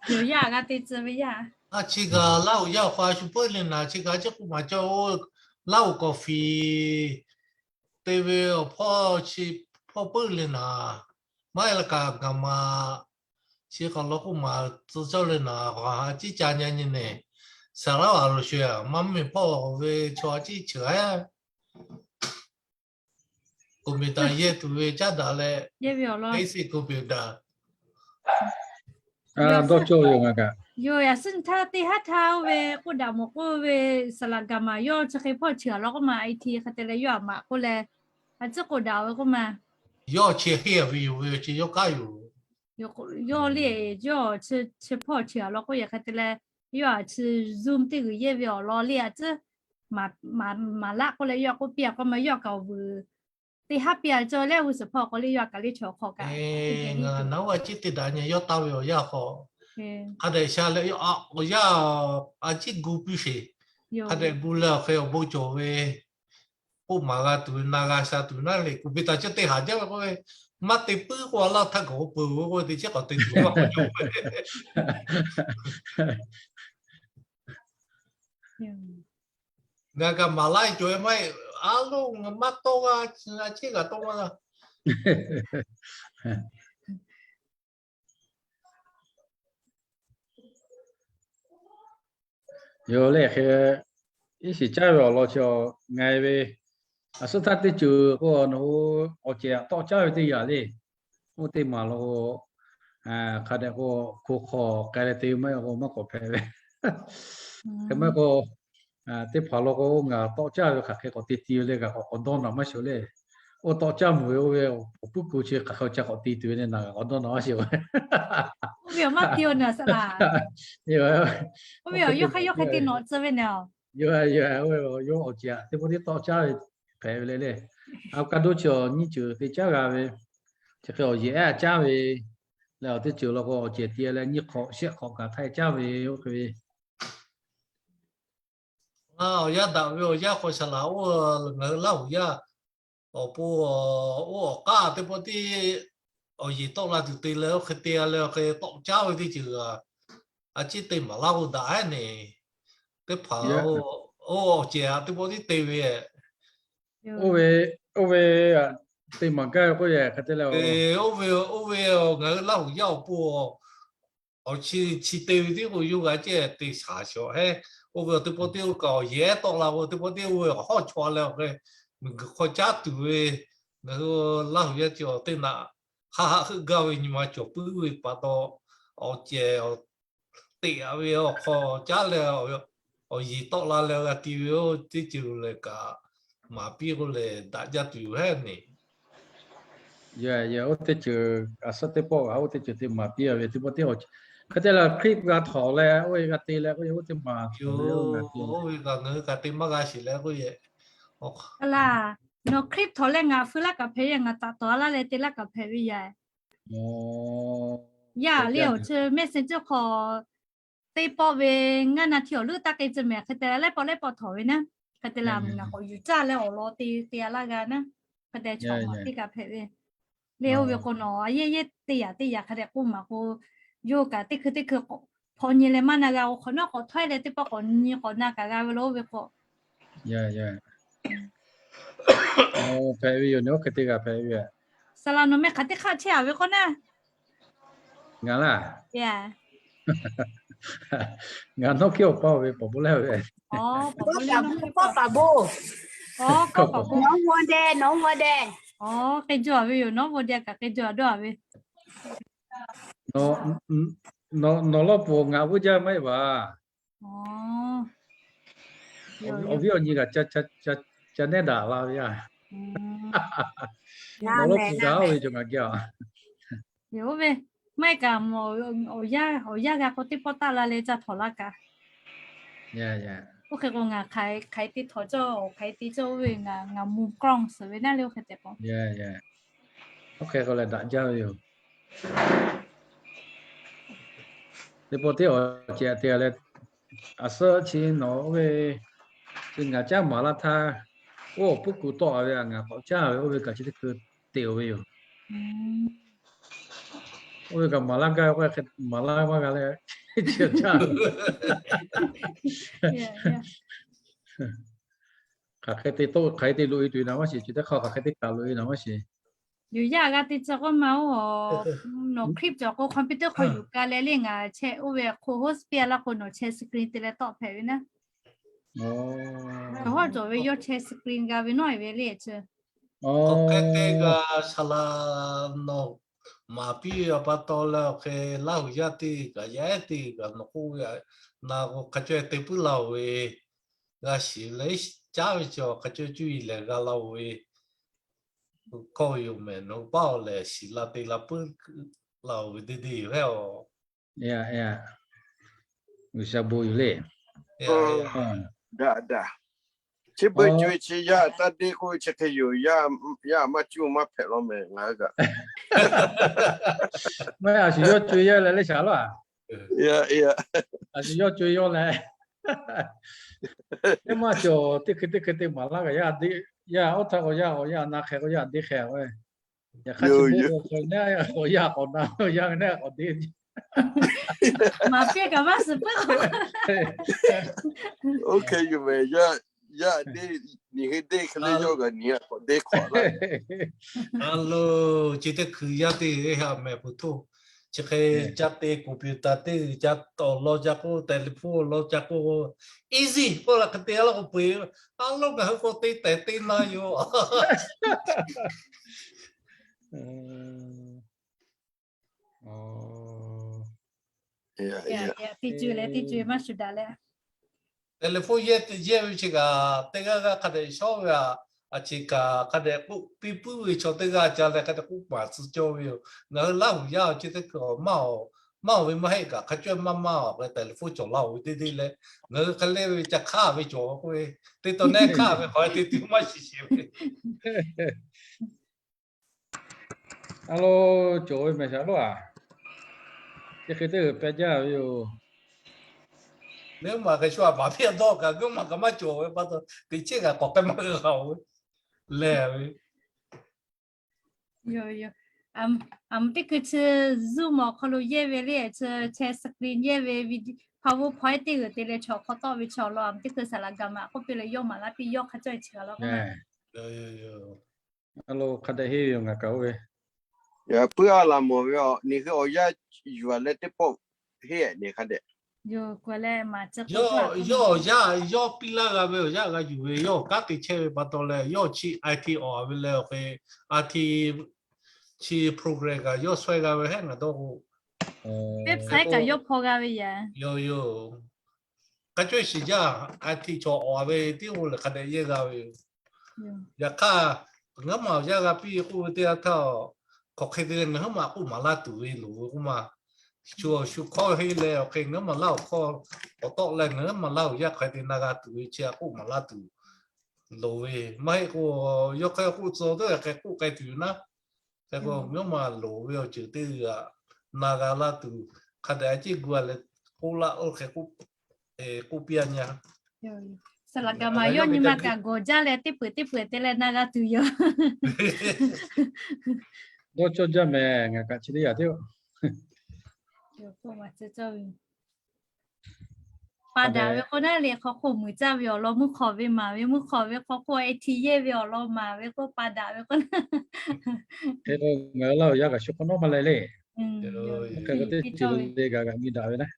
Yoˬ yaˇ g'a te tcuh ve yaˇ. A chi kaꞈ Laˇ huˍ yaˇ awˬ hk'aw a shu peuˬ le naˍ, chi kaꞈ a ciˉ k'oˆ maˍ cawˇ oˇ, Laˇ huˍ k'awꞈ fiˍ te ve awˬ hpawˇ chi hpawˇ peuˬ le naˍ, maˇ heˆ la kaꞈ gaˬ maˍ chi k'awꞈ law k'oˆ maˍ tcuh cawˇ le naˍ, a ciˉ ca nyi nyi neˬ, saˍ laꞈ a lo sho a maˇ mvuhˇ miˬ hpawˇ ve chaw a ciˉ cheuˬ a computer yehˇ tuˬ ve caˉ daꞈ leh, basic computer dawˇ cawˇ ve yoˬ ngaˬ kaꞈ. Yoˬ, yaꞈ suhˉ htaˇ teˇ haˉ htaˇ oˇ ve k'oˆ daꞈ mawˬ k'oˆ ve saˍ laꞈ gaˬ maˍ yawˇ chi hk'e hpawˇ chi a law k'oˆ ma, IT hk'e te leh yawˇ a maꞈ k'oˆ leh, a ciˉ k'oˆ daꞈ ve k'oˆ ma. Yawˇ chi heˆ a ve yoˬ ve chi yawˇ kaˉ yoˬ. Yawˇ le, yawˇ chi hpawˇ chi a law k'oˆ yaꞈ hk'e te leh, yawˇ a chi Zoom teˇ g'uiˬ yehˇ ve awˬ lawn le a ciˉ maˍ laˆ k'oˆ leh yawˇ k'oˆ piˇ a k'oˆ ma, yawˇ kaꞈ awˬ vuiˬ teˇ haˉ piˇ a cawˇ leh g'uˇ suhˍ hpawˇ k'o le yawˇ a kaꞈ le chaw hk'aw kaꞈ. Ngaˬ naˉ a ciˉ te daꞈ nyi yawˇ taˇ ve awˬ yanˇ hk'aw, hk'a dehꞈ sha leh awˬ yanˇ a ciˉ gu piˇ sheˍ. Hk'a dehꞈ gu leh awˬ hk'e awˬ bon cawˬ ve k'oˆ maˍ g'a tuˬ ve na g'a sha tuˬ naˉ le, computer chi teˇ haˍ jaˇ ve k'oˆ ve, maˇ te puiˉ k'oˆ a laˇ htaˇ kaꞈ k'oˆ peuˬ ve k'oˆ ve te chi k'awꞈ te tuˬ maˇ k'awꞈ cawˬ ve. Ngaˬ kaꞈ maˍ laˇ e cawˬ e maˇ heˆ, a loˇ ngaˬ maˇ tawˇ g'a, a ciˉ g'a tawˇ maˇ g'a. Yoˬ lehˬ hk'e, iˉ shiˍ caˇ ve awˬ lawn chi ngaˬ ve, a suhˉ htaˇ teˇ ceuˬ k'o nawˬ hui awˬ cehˬ tawˆ caˇ ve teˇ yanˇ le. Oˇ teˇ maˬ lo k'o, hk'a dehꞈ k'o, hko hk'aw k'ai leh te ve maˇ heˆ k'o maˇ k'awꞈ hpehꞈ ve. Hk'e maˇ k'o, teˇ hpaˍ lo k'o ngaˬ tawˆ caˇ ve hk'aˬ hk'e k'awꞈ te ti ve le, kaꞈ k'awꞈ k'awꞈ dawˇ naˬ maˇ shawˍ le. Oˇ tawˆ caˇ mvuhˬ ve oˇ ve awˬ puiˉ k'o chi hk'aˬ hk'e ca k'awꞈ te tuˬ ve le, naˬ k'awꞈ dawˇ naˬ maˇ shawˍ. Oˇ ve awˬ maˇ te oˬ naˬ saˍ laꞈ. Oˇ ve awˬ yawˇ hk'aˇ yawˇ hk'e te nawꞈ tcuh ve naˬ. Yoˬ, yoˬ, oˇ ve awˬ yawˇ awˬ cehˬ teˇ pawˆ tiˉ tawˆ caˇ ve hpehꞈ ve le le. A ka doˇ chi awˬ nyiˇ ceuˬ te caˇ g'a ve, chi hk'e awˬ yeˬ ehˉ caˇ ve leh awˬ teˇ ceuˬ law k'o awˬ cehˬ ti leh nyiˇ hk'awꞈ shehˆ hk'awꞈ kaꞈ htaiˇ caˇ ve oˇ hk'e ve. Ngaˬ awˬ yanˇ daꞈ ve awˬ yanˇ hk'aw saˍ laꞈ oˇ ngaˬ hui Laˇ huˍ yaˇ awˬ pon oˇ awˬ k'aˇ teˇ pawˆ tiˉ awˬ yeˬ tawˆ la tuˬ te leh oˇ hk'e te a leh awˬ hk'e tawˆ caˇ ve teˇ ceuˬ a ciˉ te maˍ laˇ k'o daꞈ heˉ neˬ. Teˇ hpaˍ oˇ awˬ cehˬ a teˇ pawˆ tiˉ te ve oˇ ve, oˇ ve te maˍ gaˇ ve k'oˆ yehˬ hk'e te leh, oˇ ve, oˇ ve ngaˬ hui Laˇ huˍ yaˇ awˬ pon awˬ chi chi te ve tiˉ k'o yawˇ g'a ceh te shaˍ shawˍ heˉ. Oˇ ve awˬ teˇ pawˆ tiˉ oˇ kaꞈ awˬ yeˬ ehˉ tawˆ la k'o teˇ pawˆ tiˉ oˇ ve awˬ hawˉ chaw leh awˬ hk'e miˬguiˬ hk'aw caˉ tuˬ ve, ngaˬ hui Laˇ huˍ yaˇ ceh awˬ teˇ naꞈ haˆ haˆ heuˆ gaˇ ve nyi ma cawˬ puiˉ ve pa taw, awˬ cehˬ teꞈ a ve awˬ hk'aw caˉ leh awˬ yeˬ tawˆ la leh g'a ti ve oˇ teˇ ceuˬ lehˬ kaꞈ maˍ piˇ k'oˆ lehˬ daꞈ jaˇ tuˬ yoˬ heˉ neˬ. Oˇ teˇ ceuˬ a suhˉ teˇ pawˆ g'a oˇ teˇ ceuˬ te maˍ piˇ a ve teˇ pawˆ tiˉ hk'e te leh clip g'a htawnˍ leh oˇ ve g'a te leh k'oˆ yehˬ oˇ teˇ maˍ yoˬ. Oˇ ve kaꞈ ngaˬ hui kaꞈ te maˇ g'a sheˍ leh k'oˆ yehˬ. Nawˬ clip htawnˍ leh ngaˬ feu laˇ kaꞈ hpehꞈ ve, ngaˬ taꞈ tawˍ a laˇ leh te laˇ kaꞈ hpehꞈ ve yaˇ. Yaˇ le awˬ chi messenger hk'aw teˇ pawˆ ve ngaˇ naˬ htiˇ awˬ leuˉ taˇ k'e tcuh mehˍ hk'e te leh laiˉ pawˆ laiˉ pawˆ htawnˍ ve naˉ. Hk'e te leh ngaˬ k'awꞈ yuˬ caˇ leh awˬ lawn te te a laˇ g'a naˉ. Hk'e te chaw maˍ piˇ kaꞈ hpehꞈ ve le. Oˇ ve k'o nawˬ a yehˇ yehˇ teˇ yaꞈ teˇ yaꞈ hk'a dehꞈ k'oˆ maˍ k'o, yawˇ kaꞈ teˇ hkui teˇ hkui hpaw nyi leh maˇ na g'a, awˬ hk'awꞈ nawˉ k'awꞈ htawˇ leh teˇ pawˆ k'awꞈ nyi k'awꞈ na kaꞈ g'a ve lo oˇ ve k'o. Hpehꞈ ve yoˬ, nawˬ hk'e te g'a hpehꞈ ve. Saˍ laꞈ nawˬ meh hk'aˬ teˇ hk'aˆ chehˇ a ve k'oˆ naˉ. Ngaˬ laˇ. Ngaˬ nawˉ hkiˉ awˬ paˇ ve paˍ bon leh ve. K'ai jaw a ve yoˬ, nawˉ bon de kaꞈ k'ai jaw a dawˇ a ve. Nawˬ lawˇ pfuhˍ ngaˬ vuiˇ jaˇ maˇ heˆ baˬ. Awˬ viˉ awˬ nyi kaꞈ ca nehˉ daꞈ la ve yaˇ. Nawˬ lawˇ pfuhˍ daꞈ ve cawˬ ngaˬ geh a. Oˇ ve maˇ heˆ kaꞈ, awˬ yanˇ g'a k'o teˇ pawˆ taˆ la leh ca htawnˍ laˇ kaꞈ. Oˇ hk'e k'o ngaˬ hk'aˬ hk'e te htawnˍ cawˇ, hk'aˬ hk'e te cawˇ oˇ ve ngaˬ mvuh กล้อง suhˍ ve naˉ le oˇ hk'e tehꞈ k'o. Oˇ hk'e k'o lehˬ daꞈ jaˇ ve yoˬ. Teˇ pawˆ teˇ awˬ ceh te leh, a suhˉ chi nawˬ oˇ ve, chi ngaˬ caˉ maˍ laˇ htaˇ, oˇ awˬ puˉ kuˬ tawˆ ve a ngaˬ k'awꞈ caˇ ve oˇ ve kaꞈ chi teˇ hkui te-oˬ ve yoˬ. Oˇ ve kaꞈ maˍ laˇ gaˇ ve k'o, maˍ laˇ maˇ g'a leh, chi caˇ. Hk'aˬ hk'e te tawˆ hk'aˬ hk'e te loꞈ-e tuˬ ve naˍ maˇ shiˍ, chi teˇ hk'aˇ hk'aˬ hk'e te taˍ loꞈ-e naˍ maˇ shiˍ. Yuˬ yaˇ g'a te tcuh k'oˆ ma oˇ, nawˬ คลิป cawˬ k'o computer hk'aw yuˬ ka leh le ngaˬ chehˇ oˇ ve hk'o host piˇ-a laˇ k'o nawˬ share screen te leh tawˆ hpehꞈ ve naˉ. Hk'aˬ hawˉ cawˬ ve yawˇ share screen g'a ve nawˉ-e ve le chi. Hk'aˬ hk'e te g'a saˍ laˍ nawˬ maˍ piˇ ve pa taw leh awˬ hk'e Laˇ huˍ yaˇ teˇ g'aˇ yaˇ ehˉ teˇ g'aˇ nawˬ k'oˆ ve naˍ k'o hk'a caweh te puiˉ la-oˬ ve g'a shiˍ leh caˉ ve chi hk'a caweh cuˇ yiˍ lehˬ g'a la-oˬ ve hkawˇ yoˬ mehˍ. Nawˬ hui paˇ-oˬ lehˬ shiˍ la te la puiˉ la-oˬ ve deˇ deˇ yoˬ hehˉ-oˬ. G'uiˬsha bon yoˬ le. Daꞈ daꞈ. Chi beuꞈ co-e chi yaˇ taˇ deˇ k'oˆ ve chi hk'e yoˬ. Yaˇ maˇ cuˇ maˇ hpehꞈ law mehˍ ngaˬ hui kaꞈ. Maˇ a shu yawˇ co-e yaˇ leh leh shaˍ laˇ. A shu yawˇ co-e yawˇ leh, teˇ maˇ cawˬ teˇ hkui teˇ hkui te maˍ laˇ kaꞈ yaˇ deˇ, yaˇ oˇ htaˇ k'o yaˇ k'awꞈ yaˇ na hk'e k'o yaˇ deˇ hk'e k'o. Yaꞈ hk'aˇ chi beuꞈ k'o yaˇ k'awꞈ na yaˇ k'awꞈ deˇ. Maˍ piˇ kaꞈ maˇ suhˍ puiˉ k'o. Oˇ hk'e yoˬ mehˍ. Yaˇ deˇ, nyi hui deˇ hk'e le yawˇ g'a nyi-a k'awꞈ deˇ hk'awꞈ laˇ. A lo, chi teˇ hkui yaˇ teˇ g'aˇ haꞈ mehˍ pu htoˇ. Chi hk'e ca te computer teˇ g'uiˬ ca awˬ lawn ca k'oˆ, telephone awˬ lawn ca k'oˆ, easy k'oˆ la hk'e te a laˇ k'o peu-eˬ. A lo ngaˬ hui k'o te tehˬ te na yoˬ. Teˇ co-e leh teˇ co-e maˇ shu daꞈ leh. Telephone yehˇ te yehˇ ve chi kaꞈ teˇ g'aˇ g'aˇ hk'a dehꞈ shawˉ ve a, a chi kaꞈ hk'a dehꞈ k'oˆ piˇ puiˉ ve chaw teˇ g'aˇ ca leh hk'a dehꞈ k'oˆ paˍ tcuh cawˇ ve yoˬ. Ngaˬ hui Laˇ huˍ yaˇ chi teˇ hkui maˇ, maˇ-oˬ ve maˇ heˆ kaꞈ hk'a caweh maˇ maˇ-oˬ ve telephone cawˬ laˇ-oˬ ve deˇ deˇ leh, ngaˬ hui hk'e le ve ca hk'aˇ ve cawˬ k'oˆ ve, te taw nehˇ hk'aˇ ve k'awꞈ te tuˬ maˇ shiˍ sheˍ ve. A lo, cawˬ ve mehˍ shaˍ laˇ-a. Chi hk'e teˇ g'uiˬ peh jaˇ ve yoˬ. Ngaˬ hui maˬ kaꞈ shu a maˍ piˇ a dawˇ kaꞈ ngaˬ hui maˬ kaꞈ maˇ cawˬ ve pa taw teˇ chehˇ kaꞈ k'awꞈ k'ai maˇ g'a-oˬ ve lehˬ ve. Yoˬ yoˬ. A, teˇ hkui chi Zoom awˬ hk'aw lo yehˇ ve le, chi share screen yehˇ ve video, PowerPoint teˇ g'uiˬ te leh chaw hk'aw tawˆ ve chaw law, a teˇ hkui saˍ laˍ gaˍ maꞈ k'oˆ piˇ leh yawˇ maˍ laˇ piˇ yawˇ hk'a caweh chi g'a law. A lo, hk'a dehꞈ henˇ ve yoˬ ngaˬ kaꞈ oˇ ve. Yaꞈ puiˉ a laˬ mawˬ ve a, nyi hui awˬ yanˇ yuˬ-a leh teˇ pawˆ henˇ-ehˍ nyi hk'a dehꞈ. Yawˇ awˬ yanˇ, yawˇ piˇ laˇ g'a ve awˬ yanˇ g'a yuˬ ve, yawˇ kanˉ te chehˇ ve pa taw leh, yawˇ chi IT awˬ ve leh awˬ hk'e, IT chi program kaꞈ yawˇ shawehˇ g'a ve hehˉ ngaˬ dawˇ k'o. Website kaꞈ yawˇ hpaw g'a ve yaꞈ. Yoˬ yoˬ. Hk'a cawˇ shiˍ jaˇ, IT chaw awˬ ve teˇ g'aˇ lehˬ hk'a dehꞈ yehˇ g'a ve yoˬ. Yaꞈ hk'aˇ, ngaˬ hui maˬ awˬ yanˇ g'a piˇ k'oˆ ve teˇ yanˇ htaˇ, hk'aˬ hk'e te leh ngaˬ hui maˬ k'oˆ maˍ laˇ tuˬ ve loˍ ve k'oˆ ma. Shu shu hkawˇ henˇ leh awˬ hk'e ngaˬ hui maˬ laˇ awˬ hkawˇ k'awꞈ tawˆ leh ngaˬ hui maˬ laˇ awˬ yanˇ hk'aˬ hk'e te na g'a tuˬ ve chi a k'oˆ maˍ laˇ tuˬ loˍ ve. Maˇ heˆ k'o, yawˇ hk'e k'oˆ tcuh teˇ hk'e k'oˆ k'ai tuˬ ve naˉ. Hk'e k'o, ngaˬ hui maˬ loˍ ve awˬ ceuˬ teˇ g'aˇ na g'a laˇ tuˬ, hk'a dehꞈ a ciˉ gu-a leh k'oˆ laˇ oˇ hk'e k'oˆ piˇ-a nya. Saˍ laˍ gaˬ maꞈ yawˇ nyi ma kaꞈ gawˬ jaˇ leh teˇ peuˬ teˇ peuˬ te leh na g'a tuˬ yoˬ. Dawˇ cawˇ jaˇ mehˍ, ngaˬ kaꞈ chi teˇ yanˇ teˇ-oˬ. Pa daꞈ ve k'o naˉ le, hk'aw hk'oˆ muiˬ caˇ ve awˬ lawn mvuhˇ hk'awꞈ ve maˍ ve, mvuhˇ hk'awꞈ ve hk'aw hk'oˆ a hti yehˇ ve awˬ lawn maˍ ve k'o pa daꞈ ve k'o, hk'e k'o ngaˬ hui Laˇ huˍ yaˇ kaꞈ shu hk'awꞈ nawˉ maˇ leh le. Hk'e k'o teˇ ceuˬ le kaꞈ kaꞈ nyi daꞈ ve naˉ.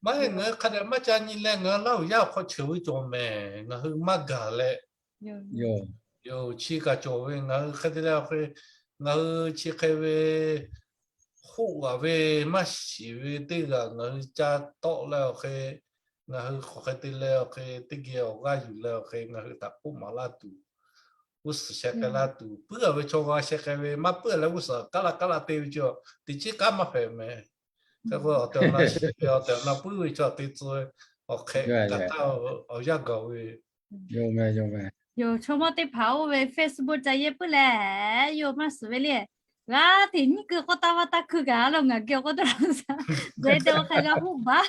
Maˇ heˆ, ngaˬ hui hk'a dehꞈ maˇ ca nyi leh ngaˬ hui Laˇ huˍ yaˇ awˬ hk'aw cheuˬ ve cawˬ mehˍ, ngaˬ hui maˇ gaˬ leh. Yoˬ, chi kaꞈ cawˬ ve ngaˬ hui hk'e te leh, ngaˬ hui chi hk'e ve hk'oˆ g'a ve maˇ shiˍ ve teˇ g'aˇ ngaˬ hui ca tawˆ leh awˬ hk'e, ngaˬ hui hk'aˬ hk'e te leh awˬ hk'e, teˇ geh awˬ g'aˇ yuˬ leh awˬ hk'e ngaˬ hui htaꞈ k'oˆ maˍ laˇ tuˬ, g'uˇ suhˍ sheh k'ai laˇ tuˬ, puiˉ a ve chaw g'a sheh k'ai ve maˇ puiˉ leh g'uˇ suhˍ kaˉ laˇ kaˉ laˇ te ve chi, teˇ chiˉ k'aˉ maˇ hpehꞈ mehˍ. Hk'e k'o awˬ tehˬ awˬ na shiˍ ve awˬ tehˬ awˬ na puiˉ ve chaw te tcuh ve, awˬ hk'e gaˬ htaˇ awˬ yanˇ gaˬ ve yoˬ. Chaw mawˇ teˇ hpaˍ oˇ ve Facebook ca yehˇ puiˉ leh, yawˇ maˇ suhˍ ve le. G'a teꞈ nyiˇ keu k'awˇ taˇ vaˇ taˇ hkui kaꞈ a lo ngaˬ geh awˬ k'oˆ taˇ la sa, geh te awˬ hk'e g'a hoˆ baˬ.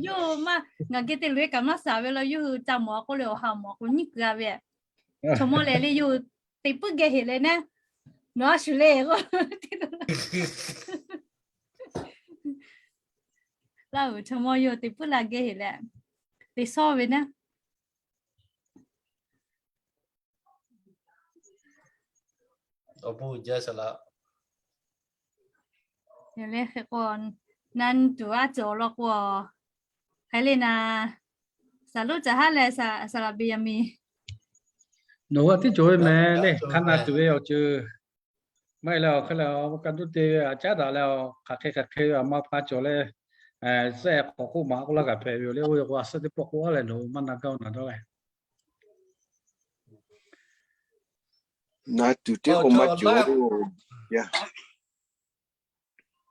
Yawˇ maˇ ngaˬ geh te loꞈ-e kaꞈ maˇ suhˍ ve la, yawˇ hui ca mawˬ a k'oˆ le, awˬ ha mawˬ a k'o nyiˇ keu a ve. Chaw mawˇ lehˬ le, yawˇ hui teꞈ puiˉ geh heꞈ leh naˉ, nawˬ a shuˍ le k'o, Laˇ uiˍ chaw mawˇ yawˇ teꞈ puiˉ la geh heꞈ leh, teꞈ sawˇ ve naˉ. Awˬ bon jaˇ saˍ laꞈ. Yaꞈ leh hk'e k'o, na nyi tuˬ a cawˬ law k'o, hk'e le na, saˍ loˉ caˬ haˉ leh saˍ laꞈ Beˍyaˍmenˍ, nawˬ hui teˇ cawˬ ve mehˍ le. Hk'a na tuˬ ve awˬ ceuˬ maˇ heˆ leh awˬ hk'e leh, ka duˇ te ve a caˉ daꞈ leh, hk'aˬ hk'e hk'aˬ hk'e ve a ma hpa cawˬ leh, suhˉ k'awꞈ k'oˆ maˍ k'oˆ laˇ kaꞈ hpehꞈ ve yoˬ le. Oˇ ve k'o a suhˉ teˇ pawˆ k'oˆ a leh nawˬ hui maˇ na gaˇ naˍ dawˇ leh, na tuˬ teˇ k'o maˇ cawˬ.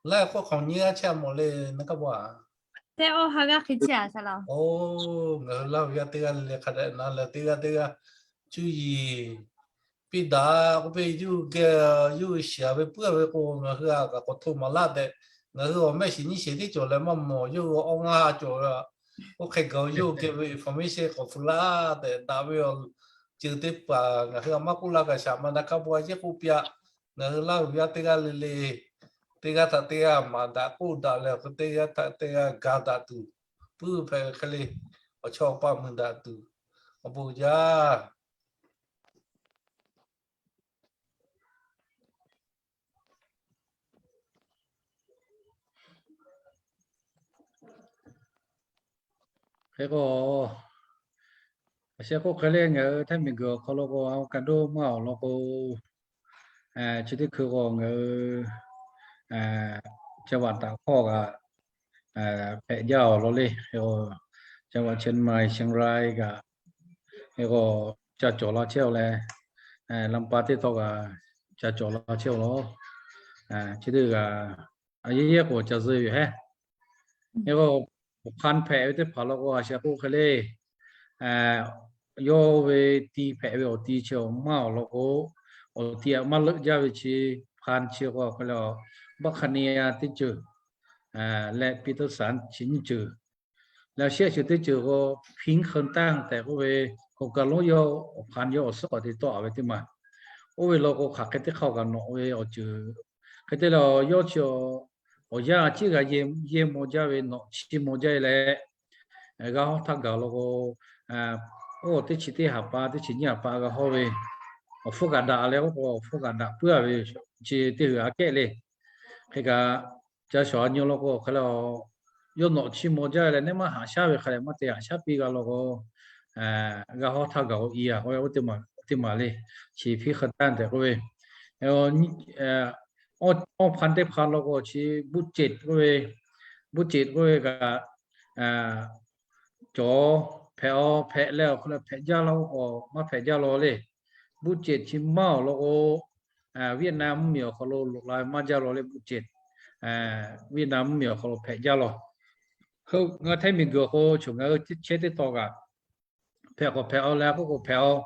Laiˉ k'oˆ hk'awꞈ nyi g'aˇ chehˇ a mawˬ le, na kaˇ pa a. Teˇ awˇ ha g'aˇ hk'e chehˇ a saˍ laꞈ. Oˇ, ngaˬ hui Laˇ huˍ yaˇ teˇ g'aˇ le le hk'a dehꞈ na leh teˇ g'aˇ teˇ g'aˇ cuˇ yiˍ piˇ daꞈ k'oˆ piˇ, yawˇ hui geh yawˇ hui shiˍ a ve puiˉ a ve k'o, ngaˬ hui a kaꞈ k'awꞈ hto maˍ laˇ tehꞈ, ngaˬ hui awˬ mehˆ shiˍ nyiˇ shehˍ teˇ cawˬ leh maˇ mawˬ, yawˇ hui awˇ ngaˇ cawˬ ve, oˇ hk'e gaˬ yawˇ hui geh ve information k'awꞈ hpu laˇ tehꞈ daꞈ ve awˬ ceuˬ teˇ hpaˍ ngaˬ hui a maˇ k'oˆ laˇ kaꞈ shaˍ ma na kaˇ pa a yehˇ k'oˆ piˇ a. Ngaˬ hui Laˇ huˍ yaˇ teˇ g'aˇ le le, teˇ g'aˇ htaꞈ teˇ g'aˇ maˍ daꞈ k'oˆ daꞈ leh awˬ hk'e, teˇ g'aˇ htaꞈ teˇ g'aˇ ga daꞈ tuˬ, puiˉ hpehꞈ hk'e le, awˬ chawˇ awˬ paˇ mui daꞈ tuˬ, awˬ bon jaˇ. Hk'e k'o, a sheh k'oˆ hk'e le ngaˬ hui hteˇ miˬ guiˬ awˬ hk'aw lo k'o, a ka doˇ maˇ awˬ lawn k'o, chi teˇ hkui k'o ngaˬ hui ca vaꞈ taꞈ hk'awˇ kaꞈ hpehꞈ jaˇ awˬ lawn le. Ca vaꞈ Chiang Mai, Chiang Rai kaꞈ, hk'e k'o ca cawˬ la chehˇ aw leh, Lamˇ pa teˇ htawˇ kaꞈ ca cawˬ la chehˇ aw lawn. Chi teˇ g'aˇ a yehˇ yehˇ k'o ca zuh yoˬ hehˉ. Hk'e k'o, awˬ hk'aˇ hpehꞈ ve teˇ hpaˍ law k'o, a sheh k'oˆ hk'e le, yawˇ ve ti hpehꞈ ve awˬ ti chi awˬ maˇ awˬ lawn k'o, awˬ ti aꞈ maˇ leuˆ jaˇ ve chi hk'aˇ chi k'o, hk'e le Baˇ hk'a ne a teˇ ceuˬ leh Peterson chi nyiˇ ceuˬ leh shehˆ ceuˬ teˇ ceuˬ k'o, Pink Khon Tang tehꞈ k'oˆ ve, k'awꞈ kaˬ lonˉ yawˇ awˬ hk'aˇ yawˇ awˬ suhˉ k'awꞈ te tawˆ a ve teˇ maˬ. Oˇ ve law k'o, hk'aˬ hk'e teˇ hk'aˇ kaꞈ nawꞈ ve awˬ ceuˬ hk'e te leh, yawˇ chi awˬ yanˇ a ciˉ g'a yehˇ maw jaˇ ve, nawꞈ chiˇ maw jaˇ leh, g'a hawˇ htaˇ gaˬ law k'o, oˇ teˇ chi teˇ haˍ pa, teˇ chi nyiˇ haˍ pa g'a hawˇ ve, awˬ hpfuhˇ kaꞈ daꞈ leh, oˇ k'o awˬ hpfuhˇ kaꞈ daꞈ puiˉ a ve, chi teˇ hui aꞈ kehˉ le. Hk'e kaꞈ, ca shawˍ a nyi law k'o, hk'e le, yawˇ nawꞈ chiˇ maw jaˇ leh, neˇ maˇ haꞈ shaˉ ve hk'a leh maˇ te haꞈ shaˉ piˇ g'a law k'o, g'a hawˇ htaˇ gaˬ k'o i a k'o, oˇ teˇ maˬ le. Chi Pink Khon Tang tehꞈ k'oˆ ve, awˇ hpaˇ teˇ hpaˍ law k'o, chi Buˇ Ceꞈ k'oˆ ve, Buˇ Ceꞈ k'oˆ ve kaꞈ, cawˬ hpehꞈ a, hpehꞈ leh awˬ hk'aw lo hpehꞈ jaˇ law k'o, maˇ hpehꞈ jaˇ law le. Buˇ Ceꞈ chi maˇ awˬ lawn k'o, Vietnam mvuhˇmiˬ awˬ hk'aw lo loꞈ la maˇ jaˇ law le, Buˇ Ceꞈ. Vietnam mvuhˇmiˬ awˬ hk'aw lo hpehꞈ jaˇ law. Ngaˬ hui hteˇ miˬ guiˬ awˬ hk'aw lo choˬ ngaˬ hui chehˇ teˇ taw kaꞈ, hpehꞈ k'awꞈ hpehꞈ a leh k'oˆ k'o hpehꞈ a.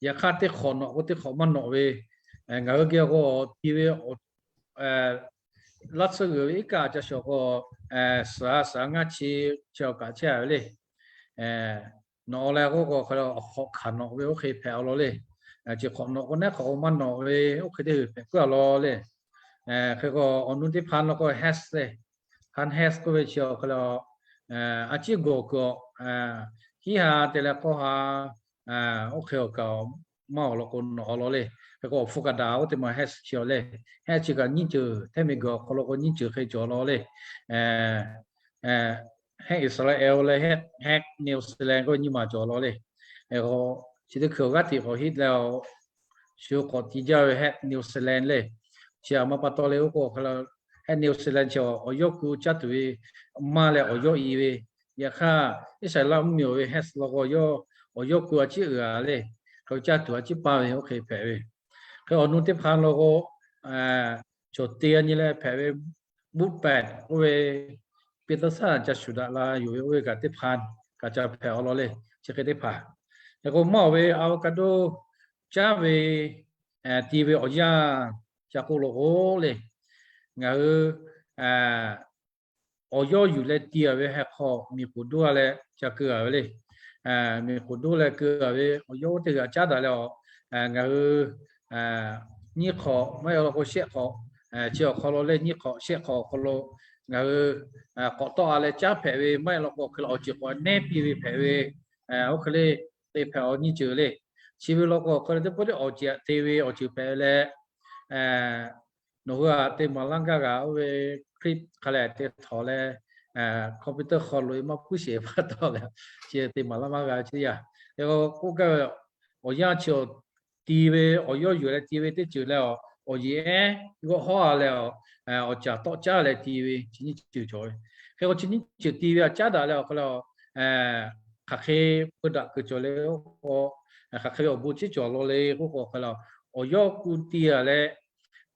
Yaꞈ hk'aˇ teˇ hk'awꞈ nawꞈ k'o teˇ hk'awꞈ maˇ nawꞈ ve, ngaˬ hui geh k'o ti ve laˇ tsuhˇ g'uiˬ ve iˉ kaˆ ca shawˍ k'o, suhˍ a suhˍ a ngaˇ chi, chi awˬ kaꞈ chehˇ a ve le. Nawꞈ leh k'oˆ k'o hk'e le, awˬ hk'awꞈ hkanˍ nawꞈ ve oˇ hk'e hpehꞈ a law le. Chi hk'awꞈ nawꞈ k'o neˉ hk'awꞈ k'o maˇ nawꞈ ve oˇ hk'e teˇ hui hpehꞈ puiˉ a law le. Hk'e k'o awˬ nu teˇ hpaˍ law k'o Hess le, Han Hess k'oˆ ve chi awˬ hk'e le, a ciˉ gawˬ kuiˬ awˬ, hiˉ ha te leh k'awˇ ha, oˇ hk'e awˬ kaꞈ maˇ awˬ lawn k'o nawꞈ a law le. Hk'e k'o awˬ hpfuhˇ kaꞈ daꞈ oˇ teˇ maˬ Hess chi awˬ le. Hess chi kaꞈ nyiˇ ceuˬ hteˇ miˬ guiˬ awˬ hk'aw lo k'o nyiˇ ceuˬ hk'e cawˬ law le. Heh Iˉsaˍreˍlaˆ leh heh, heh New Zealand k'oˆ ve nyiˇ maˬ cawˬ law le. Chi teˇ hkui awˬ g'aˇ tiꞈ k'awꞈ hiˆ leh, shu k'awꞈ ti jaˇ ve heh New Zealand le. Chi a ma pa taw le oˇ k'o hk'e le, Heh New Zealand chi awˬ yawˇ ku caˇ tuˬ ve maˇ leh awˬ yawˇ i ve. Yaꞈ hk'aˇ Iˉsaˍreˍlaˆ mvuhˇmiˬ awˬ ve Heth law k'o yawˇ awˬ yawˇ ku a ciˉ uiˍ a le. Hk'e caˇ tuˬ a ciˉ paˇ ve oˇ hk'e hpehꞈ ve. Hk'e awˬ nu teˇ hpaˍ law k'o, cawˬ te a nyi leh hpehꞈ ve, Budapest oˇ ve Peterson ca shuˍ daꞈ la yuˬ ve oˇ ve kaꞈ teˇ hpaˍ kaꞈ ca hpehꞈ awˬ lawn le. Chi hk'e teˇ hpaˍ, hk'e k'o maˇ awˬ ve avocado caˉ ve ti ve awˬ yanˇ ca k'oˆ law k'o le, ngaˬ hui awˬ yawˇ yuˬ leh ti a ve heh hk'aw miˬ k'oˍ duˇ a leh ca keu a ve le. Miˬ k'oˍ duˇ leh keu a ve awˬ yawˇ oˇ teˇ g'aˇ caˉ daꞈ leh awˬ, ngaˬ hui nyiˇ hk'awꞈ maˇ heˆ law k'o shehˆ hk'awꞈ, chi awˬ hk'aw lo leh nyiˇ hk'awꞈ shehˆ hk'awꞈ awˬ hk'aw lo ngaˬ hui k'awꞈ tawˆ a leh caˉ hpehꞈ ve maˇ heˆ law k'o hk'e le awˬ ceuˬ k'awꞈ nehˉ piˇ ve hpehꞈ ve, oˇ hk'e le te hpehꞈ awˬ nyi ceuˬ le. Chi ve law k'o hk'e le teˇ pawˆ teˇ awˬ ceuˬ te ve awˬ ceuˬ hpehꞈ ve leh, nawˬ hui a te maˍ laˇ gaˇ g'a oˇ ve clip hk'a lehˬ te htawnˍ leh, computer hk'aw loꞈ e maˇ puiˉ sheˍ pa taw leh, chi te maˍ laˇ maˇ g'a ve chi yaˇ. K'oˆ gaˇ ve awˬ yanˇ chi awˬ ti ve awˬ yawˇ yuˬ leh ti ve teˇ ceuˬ leh awˬ, awˬ yeˬ ehˉ g'awˆ hawˉ a leh awˬ, awˬ caˍ tawˆ caˉ leh ti ve chi nyiˇ ceuˬ cawˬ ve. Hk'e k'o chi nyiˇ ceuˬ ti ve a caˉ daꞈ leh awˬ hk'e le, hk'aˬ hk'e peu daꞈ kuiˬ cawˬ le k'o, hk'aˬ hk'e ve awˬ bon ciˉ cawˬ law le k'oˆ k'o hk'e le, awˬ yawˇ ku ti a leh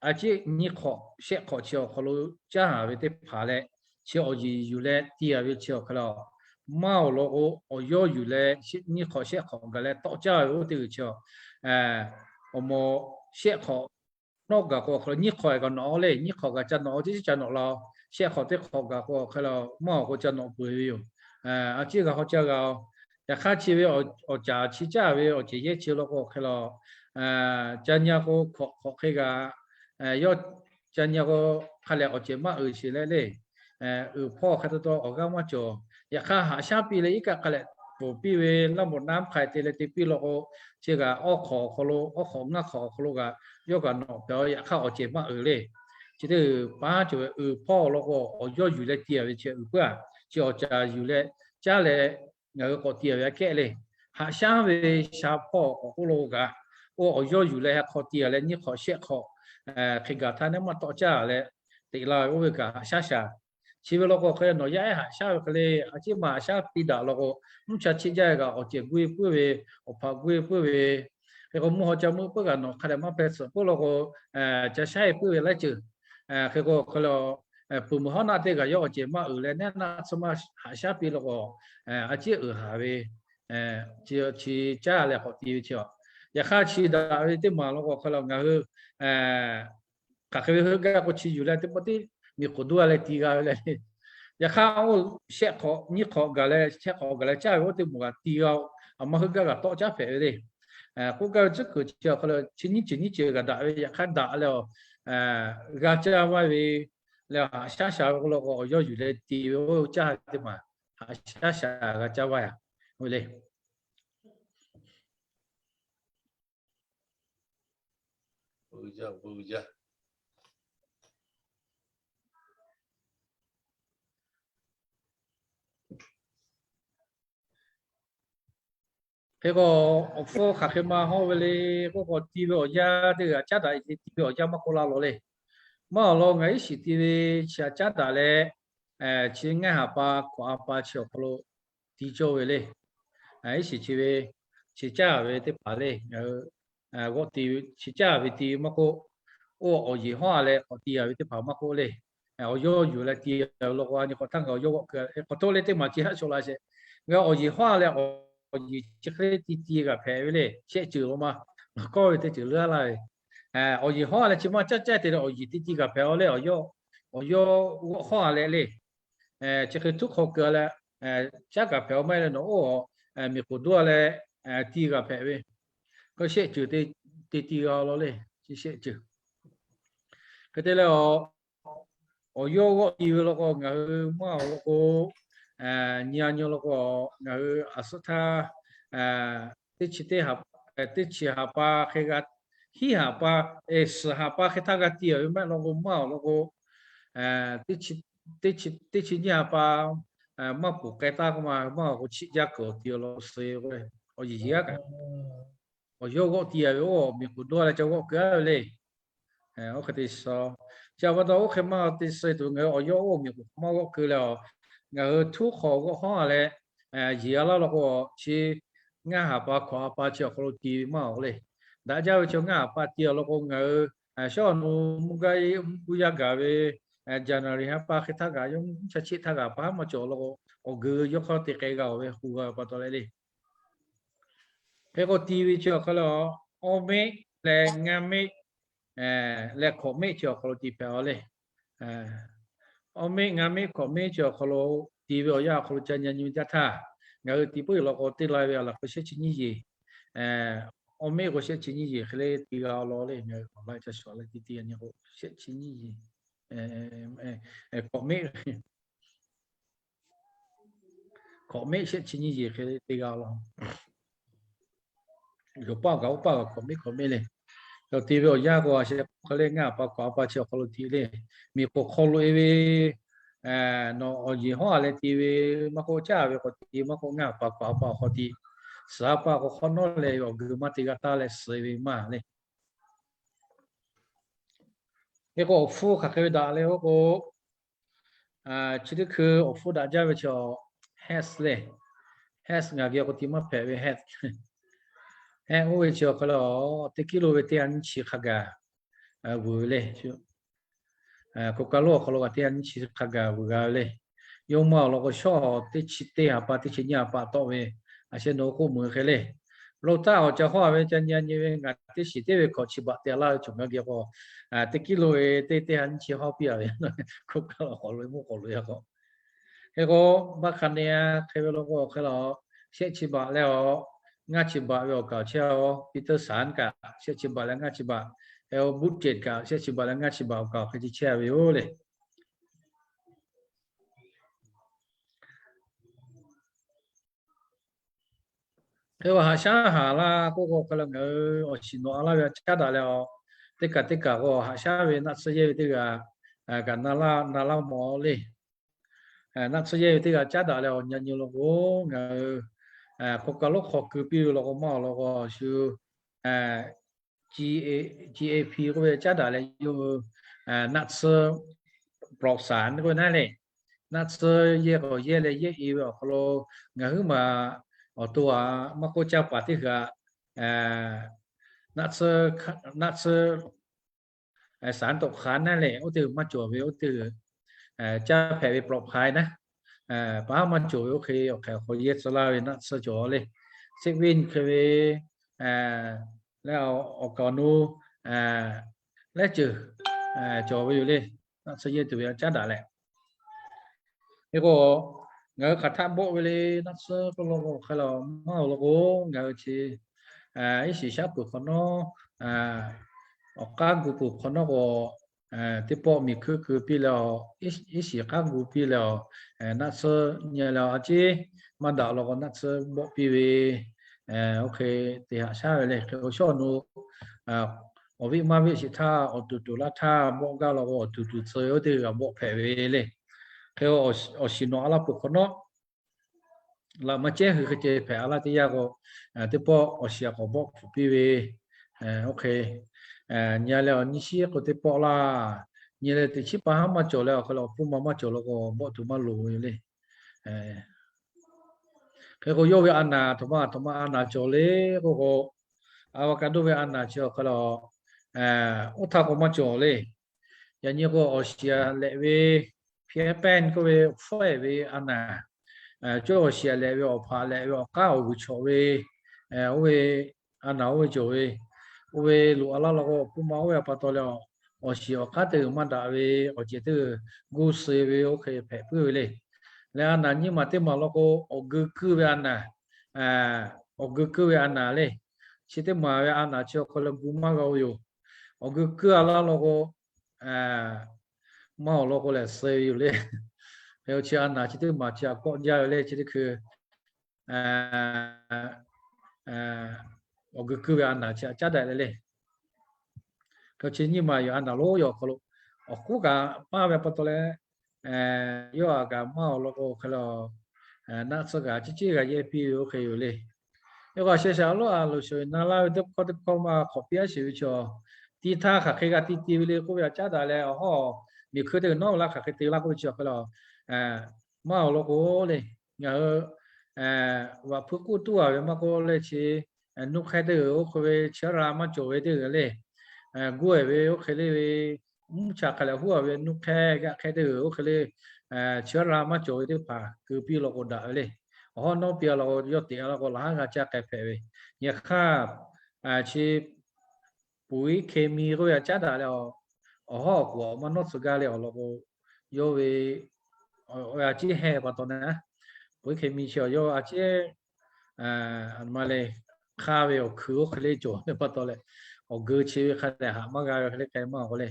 a ciˉ nyiˇ hk'awꞈ shehˆ hk'awꞈ chi awˬ hk'aw lo caˉ a ve teˇ hpaˍ leh, chi awˬ yeˬ yuˬ leh ti a ve chi awˬ hk'e le, maˇ awˬ lawn k'o awˬ yawˇ yuˬ leh nyiˇ hk'awꞈ shehˆ hk'awꞈ gaˬ leh tawˆ caˉ ve oˇ teˇ g'uiˬ chi awˬ, awˬ mawˬ shehˆ hk'awꞈ nawˆ gaˬ k'o awˬ hk'e le nyiˇ hk'awꞈ kaꞈ nawꞈ le, nyiˇ hk'awꞈ kaꞈ ca nawꞈ teˇ ciˉ ca nawꞈ la, shehˆ hk'awꞈ teˇ hk'awꞈ gaˬ k'o awˬ hk'e le maˇ awˬ k'o ca nawꞈ peuˬ ve yoˬ. A ciˉ g'a hawˇ caˇ g'a oˬ. Yaꞈ hk'aˇ chi ve awˬ caˍ chi caˇ ve awˬ ceuˬ yehˇ chi law k'o awˬ hk'e le, ca nyi k'o hk'awꞈ hk'awꞈ hk'e g'a, yawˇ ca nyi k'o hk'a lehˬ awˬ ceuˬ maˇ uiˍ sheˍ leh le. Uiˍ hpawˇ hk'e taw taw awˬ g'aˇ maˇ cawˬ. Yaꞈ hk'aˇ haꞈ shaˉ piˇ leh iˉ kaˆ hk'a lehˬ ponˬ piˇ ve laˇ mawˬ naˉ hk'ai te leh te piˇ law k'o, chi kaꞈ awˇ hk'awꞈ awˬ hk'aw lo, awˇ hk'awꞈ ngaˇ hk'awꞈ awˬ hk'aw lo kaꞈ yawˇ kaꞈ nawꞈ pehˬ a. Yaꞈ hk'aˇ awˬ ceuˬ maˇ uiˍ le. Chi teˇ paˉ cawˬ ve uiˍ hpawˇ law k'o awˬ yawˇ yuˬ leh ti a ve chi uiˍ puiˉ a. Chi awˬ caˍ yuˬ leh caˉ leh ngaˬ hui k'awꞈ ti a ve aꞈ kehˉ le. Haꞈ shaˉ ve sha hpawˇ k'awꞈ k'oˆ lo kaꞈ, oˇ awˬ yawˇ yuˬ leh ha hk'aw ti a leh nyiˇ hk'awꞈ shehˆ hk'awꞈ hk'e gaˬ htaˇ neˇ maˇ tawˆ caˇ leh teꞈ la ve oˇ ve kaꞈ haꞈ shaˉ shaˍ. Chi ve law k'o hk'e le nawˬ yaˇ ehˉ haꞈ shaˉ ve hk'e le a ciˉ maˇ haꞈ shaˉ piˇ daꞈ law k'o, mvuhˇ cha cheˆ jaˇ ve kaꞈ awˬ cehˬ gu e puiˉ ve, awˬ hpaꞈ gu e puiˉ ve, hk'e k'o mvuhˇ haw ca meuˆ puiˉ kaꞈ nawˬ hk'a dehꞈ maˇ hpeh tsuhꞈ puiˉ law k'o, ca shaˉ e puiˉ ve laiˉ ceuˬ. Hk'e k'o hk'e le, puˬ meuˬ hawˉ naˆ teˇ kaꞈ yawˇ awˬ cehˬ maˇ uiˍ leh neˇ naˆ tsuhˇ maˇ haꞈ shaˉ piˇ law k'o, a ciˉ uiˍ haˍ ve, chi caˇ leh k'awꞈ ti ve chi a. Yaꞈ hk'aˇ chi daꞈ ve teˇ maˬ law k'o hk'e le ngaˬ hui hk'aˬ hk'e ve heuˆ gaˇ k'o chi yuˬ leh teˇ pawˆ tiˉ miˬ k'oˍ duˇ a leh ti g'a ve le. Yaꞈ hk'aˇ oˇ shehˆ hk'awꞈ nyiˇ hk'awꞈ gaˬ leh shehˆ hk'awꞈ gaˬ leh caˇ ve oˇ teˇ moˍ kaꞈ ti g'a, a ma heuˆ gaˇ kaꞈ tawˆ caˉ hpehꞈ ve le. K'oˆ gaˇ ve tcuhˉ kuiˬ chi awˬ hk'e le chi nyiˇ ceuˬ nyiˇ ceuˬ kaꞈ daꞈ ve yaꞈ hk'aˇ daꞈ leh a, g'a caˇ vaˇ ve leh haꞈ shaˉ shaˍ ve k'o law k'o awˬ yawˇ yuˬ leh ti ve oˇ caˇ teˇ maˬ haꞈ shaˉ shaˍ g'a caˇ vaˇ a ve le. Hk'e k'o, awˬ hpfuhˇ hk'aˬ hk'e ma hawˇ ve le k'oˆ k'o, ti ve awˬ yanˇ teˇ g'aˇ caˉ daꞈ e te ti ve awˬ yanˇ maˇ k'oˆ laˇ lawˬ le. Maˇ awˬ lawn ngaˬ iˉ shiˍ ti ve chi a caˉ daꞈ leh, chi ngaˇ ha pa hkawꞈ ha pa chi awˬ hk'aw lo ti cawˇ ve le. Iˉ shiˍ chi ve, chi caˇ ve teˇ hpaˍ le, ngaˬ hui g'awˆ ti ve chi caˇ ve ti ve maˇ k'oˆ, oˇ awˬ yeˬ hawˉ a leh k'awꞈ ti a ve teˇ hpaˍ maˇ k'oˆ le. Awˬ yawˇ yuˬ leh ti a ve law k'o a nyi k'awꞈ htaˇ ngaˬ awˬ yawˇ g'awˆ keu k'awꞈ hto le teˇ maˬ chi haˆ shaw la sheˍ. Ngaˬ hui awˬ yeˬ hawˉ a leh awˬ yeˬ chi hk'e le ti ti g'a hpehꞈ ve le, shehˆ ceuˬ law ma. Nawˬ kawˇ ve teˇ ceuˬ leuˉ laˇ ve, awˬ yeˬ hawˉ a leh chi maˇ caˇ caˇ te leh awˬ yeˬ ti ti g'a hpehꞈ a le, awˬ yawˇ g'awˆ hawˉ a leh le. Chi hk'e htuˉ hk'aw keu leh, caˉ kaꞈ hpehꞈ a maˇ heˆ leh nawˬ oˇ miˬ k'oˍ duˇ a leh ti g'a hpehꞈ ve, k'o shehˆ ceuˬ te ti g'a law le, chi shehˆ ceuˬ. Hk'e te leh, awˬ yawˇ g'awˆ ti ve law k'o ngaˬ hui maˇ awˬ lawn k'o, nyi a nyi law k'o, ngaˬ hui a suhˉ htaˇ teˇ chi teˇ, teˇ chi ha pa hk'e g'a, hiˉ ha pa, suhˍ ha pa hk'e htaˇ g'a ti a ve maˇ heˆ law k'o maˇ awˬ lawn k'o, teˇ chi nyiˇ ha pa maˇ poˬ k'ai taˇ k'oˆ ma maˇ awˬ k'o chiˆ jaˇ kuiˬ awˬ ti awˬ lawn suh k'o, awˬ yeˬ yeˬ g'aˇ kaꞈ awˬ yawˇ g'awˆ ti a ve oˇ miˬ k'oˍ duˇ a leh ca g'awˆ keu a ve le. Oˇ hk'e te suh, chi pa taw oˇ hk'e maˇ te suh tuˬ ngaˬ hui awˬ yawˇ oˇ miˬ k'oˍ maˇ g'awˆ keu leh, ngaˬ hui htuˉ hk'aw g'awˆ hawˉ leh, yeˬ a laˇ law k'o, chi ngaˇ haˍ pa hkawꞈ a pa chi awˬ hk'aw lo ti ve maˇ oˬ le. Daꞈ jaˇ ve chaw ngaˇ haˍ pa ti awˬ lawn k'o, ngaˬ hui shaˉ awˬ nu mvuhˇ gaˇ mvuhˇ yaˇ gaˬ ve January ha pa hk'e htaˇ kaꞈ, yawˇ cha cheˆ htaˇ kaꞈ pa haˉ maˇ cawˬ law k'o, awˬ geu yawˇ hk'aˇ te k'ai g'a oˬ ve, hu g'a pa taw leh le. Hk'e k'o, ti ve chi awˬ hk'aw lo awˇ meˆ leh ngaˇ meˆ leh hkawꞈ meˆ chi awˬ hk'aw lo ti hpehꞈ a le. Awˇ meˆ ngaˇ meˆ hkawꞈ meˆ chi awˬ hk'aw lo ti ve awˬ yanˇ awˬ hk'aw lo ca nyi nyi ve teˇ htaˇ, ngaˬ hui ti puiˉ law k'o teˇ la ve awˬ laꞈ k'o shehˆ chi nyiˇ yeˬ, awˇ meˆ k'o shehˆ chi nyiˇ yeˬ hk'e le te g'a law le. Ngaˬ hui awˬ laꞈ ca shawˍ leh ti ti nyi k'o shehˆ chi nyiˇ yeˬ, hkawꞈ meˆ hkawꞈ meˆ shehˆ chi nyiˇ yeˬ hk'e te g'a law. Yawˬ paˇ kaꞈ oˇ paˇ kaꞈ hkawꞈ meˆ hkawꞈ meˆ le. Yawˇ te ve awˬ yanˇ k'o, a sheh k'o hk'e le ngaˇ haˍ pa hkawꞈ a pa chi awˬ hk'aw lo ti le. Miˬ k'oˍ hk'aw lo e ve, nawˬ awˬ yeˬ hawˉ a leh te ve, maˇ k'oˆ caˇ ve k'awꞈ te, maˇ k'oˆ ngaˇ haˍ pa hkawꞈ a pa awˬ hk'aw ti, suhˍ a pa k'o hk'awꞈ nawˉ leh awˬ geu maˇ te g'a taˇ leh suh ve maˇ le. Hk'e k'o, awˬ hpfuhˇ hk'aˬ hk'e ve daꞈ leh oˇ k'o, chi teˇ hkui awˬ hpfuhˇ daꞈ jaˇ ve chaw, health le. Health ngaˬ geh k'o ti maˇ hpehꞈ ve health. Health oˇ ve chi awˬ hk'aw lo teˇ kiˉ lo ve teˇ ha nyiˇ chi hk'a gaˬ vuiˬ ve le. Coca-Cola awˬ hk'aw lo kaꞈ teˇ ha nyiˇ chi hk'a gaˬ vuiˬ g'a ve le. Yawˇ maˇ awˬ lawn k'o, shawˉ teˇ chi teˇ ha pa teˇ chi nyiˇ ha pa tawˆ ve, a sheh nawˬ k'oˆ meuˬ hk'e le. Lo taˇ awˬ ca hawˉ ve ca nyi nyi ve ngaˬ teˇ shiˍ teˇ ve hkawꞈ chi baꞈ te laˇ ve cawˬ ngaˬ geh k'o, teˇ kiˉ lo ve teˇ teˇ ha nyiˇ chi hawˉ piˇ a ve, Coca-Cola awˬ hk'aw lo ve mvuhˇ k'aw lo ya k'o. Hk'e k'o, baˆ hk'a ne hk'e ve law k'o hk'e la, shehˆ chi baꞈ leh awˬ, ngaˇ chi baꞈ ve awˬ kaˍ chehˇ a, Peterson kaꞈ shehˆ chi baꞈ leh ngaˇ chi baꞈ, Buttigieg kaꞈ shehˆ chi baꞈ leh ngaˇ chi baꞈ awˬ kaˍ awˬ hk'e te chehˇ a ve yoˬ le. Hk'e k'o, haꞈ shaˉ haˍ laˇ k'oˆ k'o hk'e la, ngaˬ hui awˬ shiˍ nawꞈ a laˇ ve a caˉ daꞈ leh a, teˇ kaꞈ teˇ kaꞈ k'o haꞈ shaˉ ve naˆ tsuhˇ yehˇ ve teˇ g'aˇ kaꞈ na laˇ mawˬ le. Naˆ tsuhˇ yehˇ ve teˇ g'aˇ caˉ daꞈ leh awˬ nyi nyi law k'o, ngaˬ hui Coca-Cola hk'aw keu piˇ ve law k'o maˇ awˬ lawn k'o, shu GAP k'oˆ ve caˉ daꞈ leh yawˇ hui naˆ tsuhˇ ปลอดสาร k'oˆ ve naˉ le. Naˆ tsuhˇ yehˇ k'awꞈ yehˇ leh yehˇ e ve awˬ hk'aw lo ngaˬ huiˉ maˬ awˬ to a maˇ k'oˆ caˇ paˍ teˇ g'aˇ naˆ tsuhˇ, naˆ tsuhˇ สารตกค้าง naˉ le, oˇ teˇ hui maˇ cawˬ ve, oˇ teˇ hui caˇ hpehꞈ ve ปลอดภัย naˉ, pa haˉ maˇ cawˬ ve oˇ hk'e awˬ hk'e awˬ hk'aw yehˇ tcuh laˇ ve naˆ tsuhˇ cawˬ le. เซเว่น hk'e ve leh awˬ kaˍ awˬ nu leh ceuˬ cawˬ ve yoˬ le. Naˆ tsuhˇ yehˇ tuˬ ve caˉ daꞈ leh, hk'e k'o, ngaˬ hui hk'aˬ htaˆ bawˆ ve le. Naˆ tsuhˇ k'oˆ law k'o hk'e la maˇ awˬ lawn k'o, ngaˬ hui chi iˉ shiˍ shaˉ peuˬ hk'awꞈ nawˉ, awˬ k'aˉ gu peuˬ hk'awꞈ nawˉ k'o, teˇ pawˆ miˬ hkuiˉ keu piˇ leh, iˉ shiˍ k'aˉ gu piˇ leh, naˆ tsuhˇ nyi leh a ciˉ maˇ daꞈ law k'o naˆ tsuhˇ bawˆ piˇ ve, oˇ hk'e te haꞈ shaˉ ve le. Hk'e k'o, shawˉ nu awˬ viˆ maˇ viˆ shiˍ htaˇ, awˬ tuˬ tuˬ laˇ htaˇ bawˆ gaˇ law k'o, awˬ tuˬ tuˬ tcuh ve oˇ teˇ hui g'a bawˆ hpehꞈ ve le. Hk'e k'o, awˬ shiˍ nawꞈ a laˇ peuˬ hk'awꞈ nawˉ, laꞈ maˇ cehˇ hui hk'e ceh hpehꞈ a laˇ teˇ yanˇ k'o, teˇ pawˆ awˬ shiˍ a k'awꞈ bawˆ hpfuhˍ piˇ ve, oˇ hk'e nyi leh awˬ nyi shiˉ k'o teˇ pawˆ laˇ. Nyi leh teꞈ chiˉ pa haˉ maˇ cawˬ leh awˬ hk'e la awˬ pfuhˇ ma maˇ cawˬ law k'o bawˆ tuˬ maˇ loˍ ve le. Hk'e k'o, yawˇ ve a naˍ aˬ htoꞈ ma aˬ htoꞈ ma a naˍ cawˬ le k'oˆ k'o, avocado ve a naˍ chi awˬ hk'e la oˇ htaˇ k'o maˇ cawˬ le. Yaꞈ nyi k'o, awˬ shiˍ a lehꞈ ve เพี้ยแป้ง k'oˆ ve, fawehˇ ve a naˍ, cawˇ awˬ shiˍ a lehꞈ ve, awˬ hpaꞈ lehꞈ ve, awˬ k'aˉ awˬ g'uiˬ chawꞈ ve, oˇ ve a naˍ oˇ ve cawˬ ve, oˇ ve loꞈ a laˇ law k'o, awˬ hpfuhˇ ma oˇ ve a pa taw leh, awˬ shiˍ awˬ k'aˉ teˇ hui maˇ daꞈ ve, awˬ cehˬ teˇ hui gu suh ve oˇ hk'e hpehꞈ puiˉ ve le. Leh a naˍ nyiˇ maˬ teˇ maˬ law k'o, awˬ geu kuiˇ ve a naˍ, awˬ geu kuiˇ ve a naˍ le. Chi teˇ maˬ ve a naˍ chi awˬ hk'e la gu maˇ g'a ve yoˬ. Awˬ geu kuiˇ a laˇ law k'o, maˇ awˬ lawn k'o lehˬ suh ve yoˬ le. Hk'e chi a naˍ chi teˇ maˬ chi a kawˆ jaˇ ve le. Chi teˇ hkui awˬ geu kuiˇ ve a naˍ chi a caˉ daꞈ leh le. Hk'e chi nyiˇ maˬ yoˬ, a naˍ lonˉ yoˬ awˬ hk'aw lo. Awˬ k'uˉ kaꞈ paˇ ve pa taw leh, yawˇ a kaꞈ maˇ awˬ lawn k'o hk'e la, naˆ tsuhˇ kaꞈ ciˉ ciˉ g'a yehˇ piˇ ve oˇ hk'e yoˬ le. Yawˇ kaꞈ sheh shaˍ lonˉ a loˍ shawˍ na laˇ ve teˇ hkawˇ teˇ hkawˇ maˇ hk'awꞈ piˇ a sheˍ ve chaw, Tiˇ htaˇ hk'aˬ hk'e g'a tiˇ te ve le k'oˆ ve htaꞈ caˉ daꞈ leh, awˬ hawˉ miˬ hkui teˇ g'uiˬ nawˉ la hk'aˬ hk'e te laˇ k'oˆ ve chi awˬ hk'e le, maˇ awˬ lawn k'o le, ngaˬ hui vaꞈ hpu k'oˆ tuˉ a ve maˇ k'oˆ le chi, nuˇ hk'ehˇ teˇ g'uiˬ oˇ hk'e ve chi a la maˇ cawˬ ve teˇ g'uiˬ le, guˇ eˬ ve oˇ hk'e le ve, mvuhˇ cha hk'a lehˬ huˉ a ve nuˇ hk'ehˇ g'aꞈ hk'ehˇ teˇ g'uiˬ oˇ hk'e le, chi a la maˇ cawˬ ve teˇ hpaˍ keu piˇ law k'o daꞈ ve le. Awˬ hawˉ nawˉ piˇ a law k'o yawˇ teꞈ a law k'o laꞈ haˉ g'a caˇ k'ai hpehꞈ ve. Yaꞈ hk'aˇ chi puiˉ hkeh mi k'oˆ ve htaꞈ caˉ daꞈ leh, awˬ hawˉ awˬ k'oˍ maˇ nawˉ tcuh gaˇ leh awˬ lawn k'o, yawˇ ve a ciˉ heh pa taw na, puiˉ hkeh mi chi awˬ yawˇ a ciˉ a ma le, hk'aˇ ve awˬ hkui oˇ hk'e le cawˬ ve pa taw leh, awˬ geu chi ve hk'a dehꞈ haꞈ maˇ g'a ve hk'e le k'ai maˇ k'o le.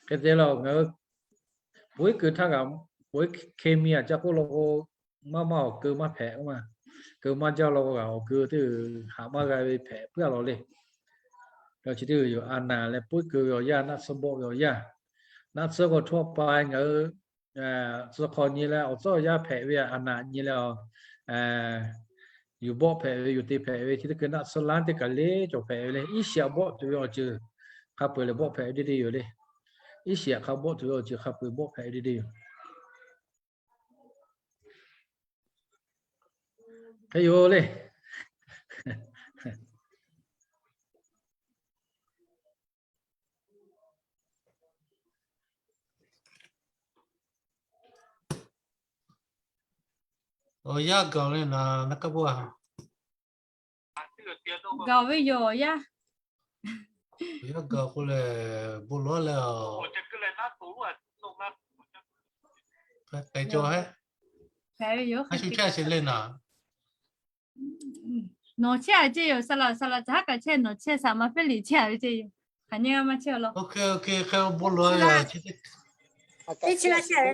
Hk'e te leh ngaˬ hui puiˉ keu htaˇ kaꞈ, puiˉ hkeh mi a caˇ k'oˆ law k'o, maˇ maˇ awˬ keu maˇ hpehꞈ oˇ ma. Keu maˇ jaˇ law k'o kaꞈ awˬ geu teˇ g'uiˬ haꞈ maˇ g'a ve hpehꞈ puiˉ a law le. Chi teˇ g'uiˬ yoˬ a naˍ leh puiˉ keu ve awˬ yanˇ, naˆ tsuhˇ bawˆ ve awˬ yanˇ. Naˆ tsuhˇ k'o htaw pa ngaˬ hui tcuh hk'aw nyi leh awˬ tcuhˉ awˬ yanˇ hpehꞈ ve a naˍ nyi leh, yuˬ bawˆ hpehꞈ ve, yuˬ te hpehꞈ ve chi teˇ hkui naˆ tsuhˇ lanˉ teˇ kaˬ le cawˬ hpehꞈ ve le. Iˉ shiˍ aꞈ bawˆ tuˬ ve awˬ ceuˬ hk'a peu-eˬ leh bawˆ hpehꞈ ve deˇ deˇ yoˬ le. Iˉ shiˍ aꞈ hk'a bawˆ tuˬ ve awˬ ceuˬ hk'a peu-eˬ bawˆ hpehꞈ ve deˇ deˇ yoˬ. Hk'e yoˬ le. Awˬ yanˇ gaˬ le naˍ, naˆ kaˉ bawˆ a. Gaˬ ve yoˬ awˬ yanˇ. Awˬ yanˇ gaˬ k'o lehˬ bon lawˬ leh, k'ai cawˬ hehˉ. Hk'e ve yoˬ, a shu chehˇ sheˍ le naˍ. Nawˬ chehˇ a ve ceˇ yoˬ, saˍ laꞈ saˍ laꞈ caˬ haˉ kaꞈ chehˇ, nawˬ chehˇ saˍ ma Hpehˇ liꞈ chehˇ a ve ceˇ yoˬ. Hk'aˬ nyi g'a maˇ chehˇ a law. Oˇ hk'e oˇ hk'e hk'e bon lawˬ a. Teˇ chi g'a chehˇ ve.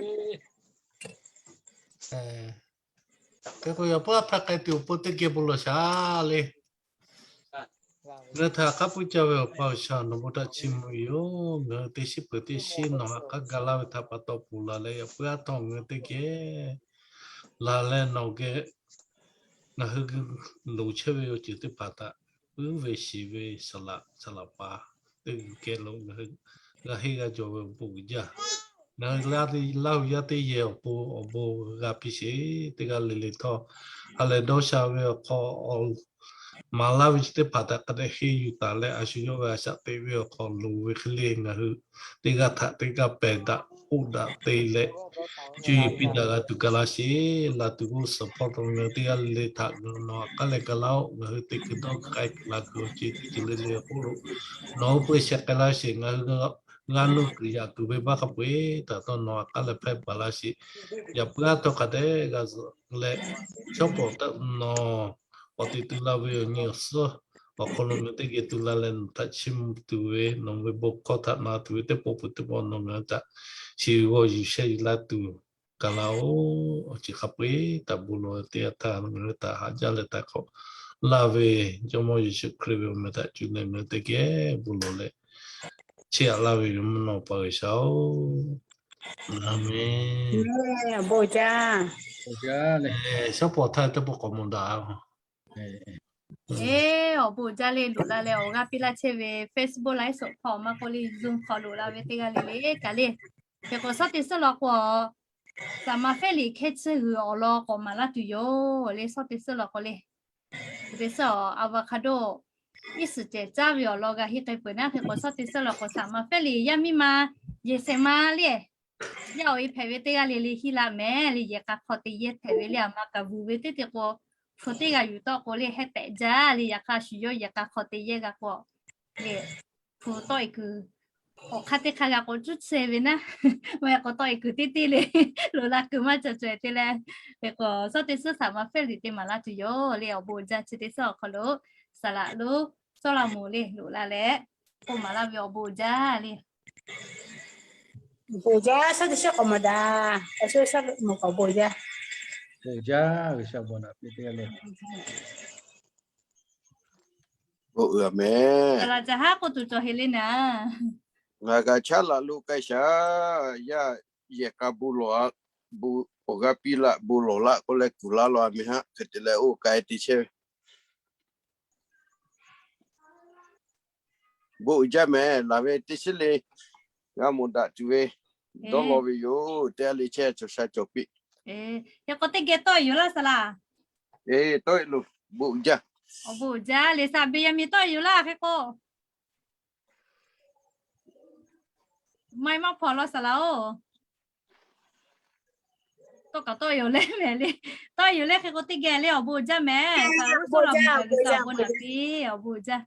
Hk'e k'o yaꞈ puiˉ a hpehˇ k'ai tuˬ awˬ pon teˇ geh bon lawˬ shaˍ le. Ngaˬ hui htaꞈ hk'a puiˉ caˇ ve awˬ pa awˬ shaˍ nawˬ bon htaꞈ chiˇ mvuh ve yoˬ. Ngaˬ hui teˇ shiˉ peuˬ teˇ shiˉ nawˬ haꞈ k'aˉ ga laˇ ve htaꞈ pa taw ponˬ laˬ leh yaꞈ puiˉ a htawˇ ngaˬ hui teˇ geh laˬ leh nawˬ geh ngaˬ hui loˍ chehˇ ve awˬ ceuˬ teˇ hpaˍ htaꞈ uˉ ve shiˍ ve saˍ laꞈ saˍ laꞈ pa teˇ geh lo ngaˬ hui g'a henˇ g'a jawˬ ve awˬ bon uiˍ jaˇ. Ngaˬ hui Laˇ huˍ yaˇ teˇ yehˬ awˬ pon awˬ bon g'a piˇ sheˍ. Teˇ g'aˇ le le htawˇ, ha lehˬ dawˇ sha ve awˬ hk'aw maˍ laˇ ve chi teˇ hpaˍ htaꞈ hk'a dehꞈ henˇ yuˬ taˍ leh, a shu yawˇ ve a shaꞈ teꞈ ve awˬ hk'aw loˍ ve hk'e le ngaˬ hui teˇ g'aˇ htaꞈ teˇ g'aˇ pehˬ daꞈ k'oˆ daꞈ te leh, cuˇ yiˍ piˇ daꞈ g'a tuˬ ga laˇ sheˍ. Laˬ tuˬ g'uˇ suhˍ hpawˇ taw ngaˬ hui teˇ g'aˇ le le htaꞈ nawˬ haꞈ k'aˉ leh ga laˇ-oˆ. Ngaˬ hui teˇ kuiˬ dawˇ k'ai laˬ kuiˬ awˬ ceuˬ teˇ ceuˬ le le awˬ hk'oˆ lo nawˬ oˇ peu sheh k'ai laˇ sheˍ. Ngaˬ hui g'a nuˇ kuiˬ yaꞈ kuiˬ ve maˇ hk'a peu-eˬ htaꞈ htawˇ nawˬ haꞈ k'aˉ leh hpehˇ baˬ laˇ sheˍ. Yaꞈ puiˉ a htawˇ hk'a dehꞈ g'a zuhꞈ leh, shawˉ pawˍ taˆ nawˬ awˬ te tu la ve awˬ nyi awˬ suhˉ awˬ hk'aw lo ngaˬ hui teˇ geh tu la leh nawˬ htaꞈ chiˇ mvuh tuˬ ve, nawˬ ve bon hkawˇ htaꞈ na tuˬ ve teˇ pawˆ peuˬ teˇ pawˆ nawˬ ngaˬ hui htaꞈ chi g'aw yuˬ shehˇ yuˬ laˇ tuˬ ga laˇ-oˆ. Awˬ ceuˬ hk'a peu-eˬ htaꞈ bon lawˬ teˇ yanˇ htaˇ ngaˬ hui htaꞈ haꞈ jaˇ leh htaꞈ hk'awꞈ laˇ ve Jawˇmawˇ Yeˍsuˆ Hkriꞈ ve awˬ meh htaꞈ cuˇ leh ngaˬ hui teˇ geh bon lawˬ leh chehˇ aꞈ laˇ ve yoˬ mvuhˇ naw pa G'uiˬsha-oˬ. Aˬ menˍ. Awˬ bon jaˇ. Shawˉ pawˍ htaˇ teˇ pawˆ k'awꞈ mawˬ daꞈ. Eˬ, awˬ bon jaˇ le. Loꞈ la leh awˬ g'aˇ piˇ laˇ chehˇ ve Facebook ไลฟ์สด hk'aw maˇ k'oˆ le, Zoom hk'aw loꞈ la ve teˇ g'aˇ le le kaꞈ le. Hk'e k'o, shawˉ teˇ suhˉ law k'o, Saˍ maˍ Hpehˇ liꞈ hkehˇ tsuhˇ g'uiˬ awˬ lawn k'awꞈ maˍ laˇ tuˬ yoˬ le. Shawˉ teˇ suhˉ law k'o le, teˇ suhˉ-awˬ, avocado iˉ suhˍ cehˬ caˉ ve awˬ lawn g'a henˇ k'ai peuˬ naˉ. Hk'e k'o, shawˉ teˇ suhˉ law k'o, Saˍ maˍ Hpehˇ liꞈ yaˇ miˇ ma yehˬ shehˍ ma le, yaˇ awˬ e hpehꞈ ve teˇ g'aˇ le le hiˇ la mehˍ le. Yehˬ k'a hk'aw te yehˇ hpehꞈ ve le. Aˬ ma kaꞈ vuiˬ ve teˇ te k'o, hpu teˇ g'aˇ yuˬ tawˆ k'o le, heh tehꞈ jaˇ le. Yaꞈ hk'aˇ shu yawˇ yehˬ k'a hk'aw te yehˇ g'a k'o le, hpu tawˆ e kuiˬ awˬ hk'aˇ teˇ hk'aˇ g'a k'awꞈ cuˉ chehˇ ve naˉ, maˇ heˆ k'o tawˆ e kuiˬ teˇ teˇ le. Loꞈ la kuiˬ maˇ ca cawehˬ te leh, hk'e k'o, shawˉ teˇ suhˉ Saˍ maˍ Hpehˇ liꞈ te maˍ laˇ tuˬ yoˬ le. Awˬ bon jaˇ. Chi teˇ suhˉ awˬ hk'aw lo Saˍ laꞈ lonˉ Sawˉlaꞈmonˍ le loꞈ la leh k'oˆ maˍ laˇ ve awˬ bon jaˇ le. Awˬ bon jaˇ. Shawˉ teˇ suhˉ k'awꞈ maˍ daꞈ. Awˬ suhˉ Sawˉlaꞈmonˍ k'awꞈ bon jaˇ. Bon jaˇ. G'uiˬsha bon naꞈ piˇ teˇ g'aˇ le. Bon uiˍ a mehˍ. Saˍ laꞈ caˬ haˉ k'oˆ tuˬ cawˬ heˍ le naˍ. Ngaˬ kaꞈ chaˉ laꞈ lo k'ai shaˍ. Yaˇ yehˬ k'a bon lawˬ a, bon awˬ g'aˇ piˇ laꞈ bon lawˬ laꞈ k'oˆ leh kuˬ laˇ law a mehˍ haˆ. Hk'e te leh oˇ k'ai te chehˇ ve. Bon uiˍ jaˇ mehˍ. Laˬ ve teˇ shiˉ le g'a mawˬ daꞈ tuˬ ve dawˇ law ve yoˬ. Teˇ g'aˇ le chehˇ cawˬ sha cawˬ piˇ. Hk'e k'o teˇ geh tawˆ e yoˬ laˇ saˍ laꞈ. Tawˆ e loˬ. Bon uiˍ jaˇ. Awˬ bon uiˍ jaˇ. Liꞈ saˍ Beˍyaˍmenˍ tawˆ e yoˬ laˇ hk'e k'o, maˇ maˇ hpawnˬ law saˍ laꞈ-oˬ. Tawˆ kaꞈ tawˆ yoˬ le mehˍ le. Tawˆ yoˬ le hk'e k'o teˇ geh le awˬ bon uiˍ jaˇ mehˍ. Saˍ laꞈ Roˉsawˉ la mvuhˬ kaꞈ G'uiˬsha awˬ bon naꞈ piˇ. Awˬ bon uiˍ jaˇ.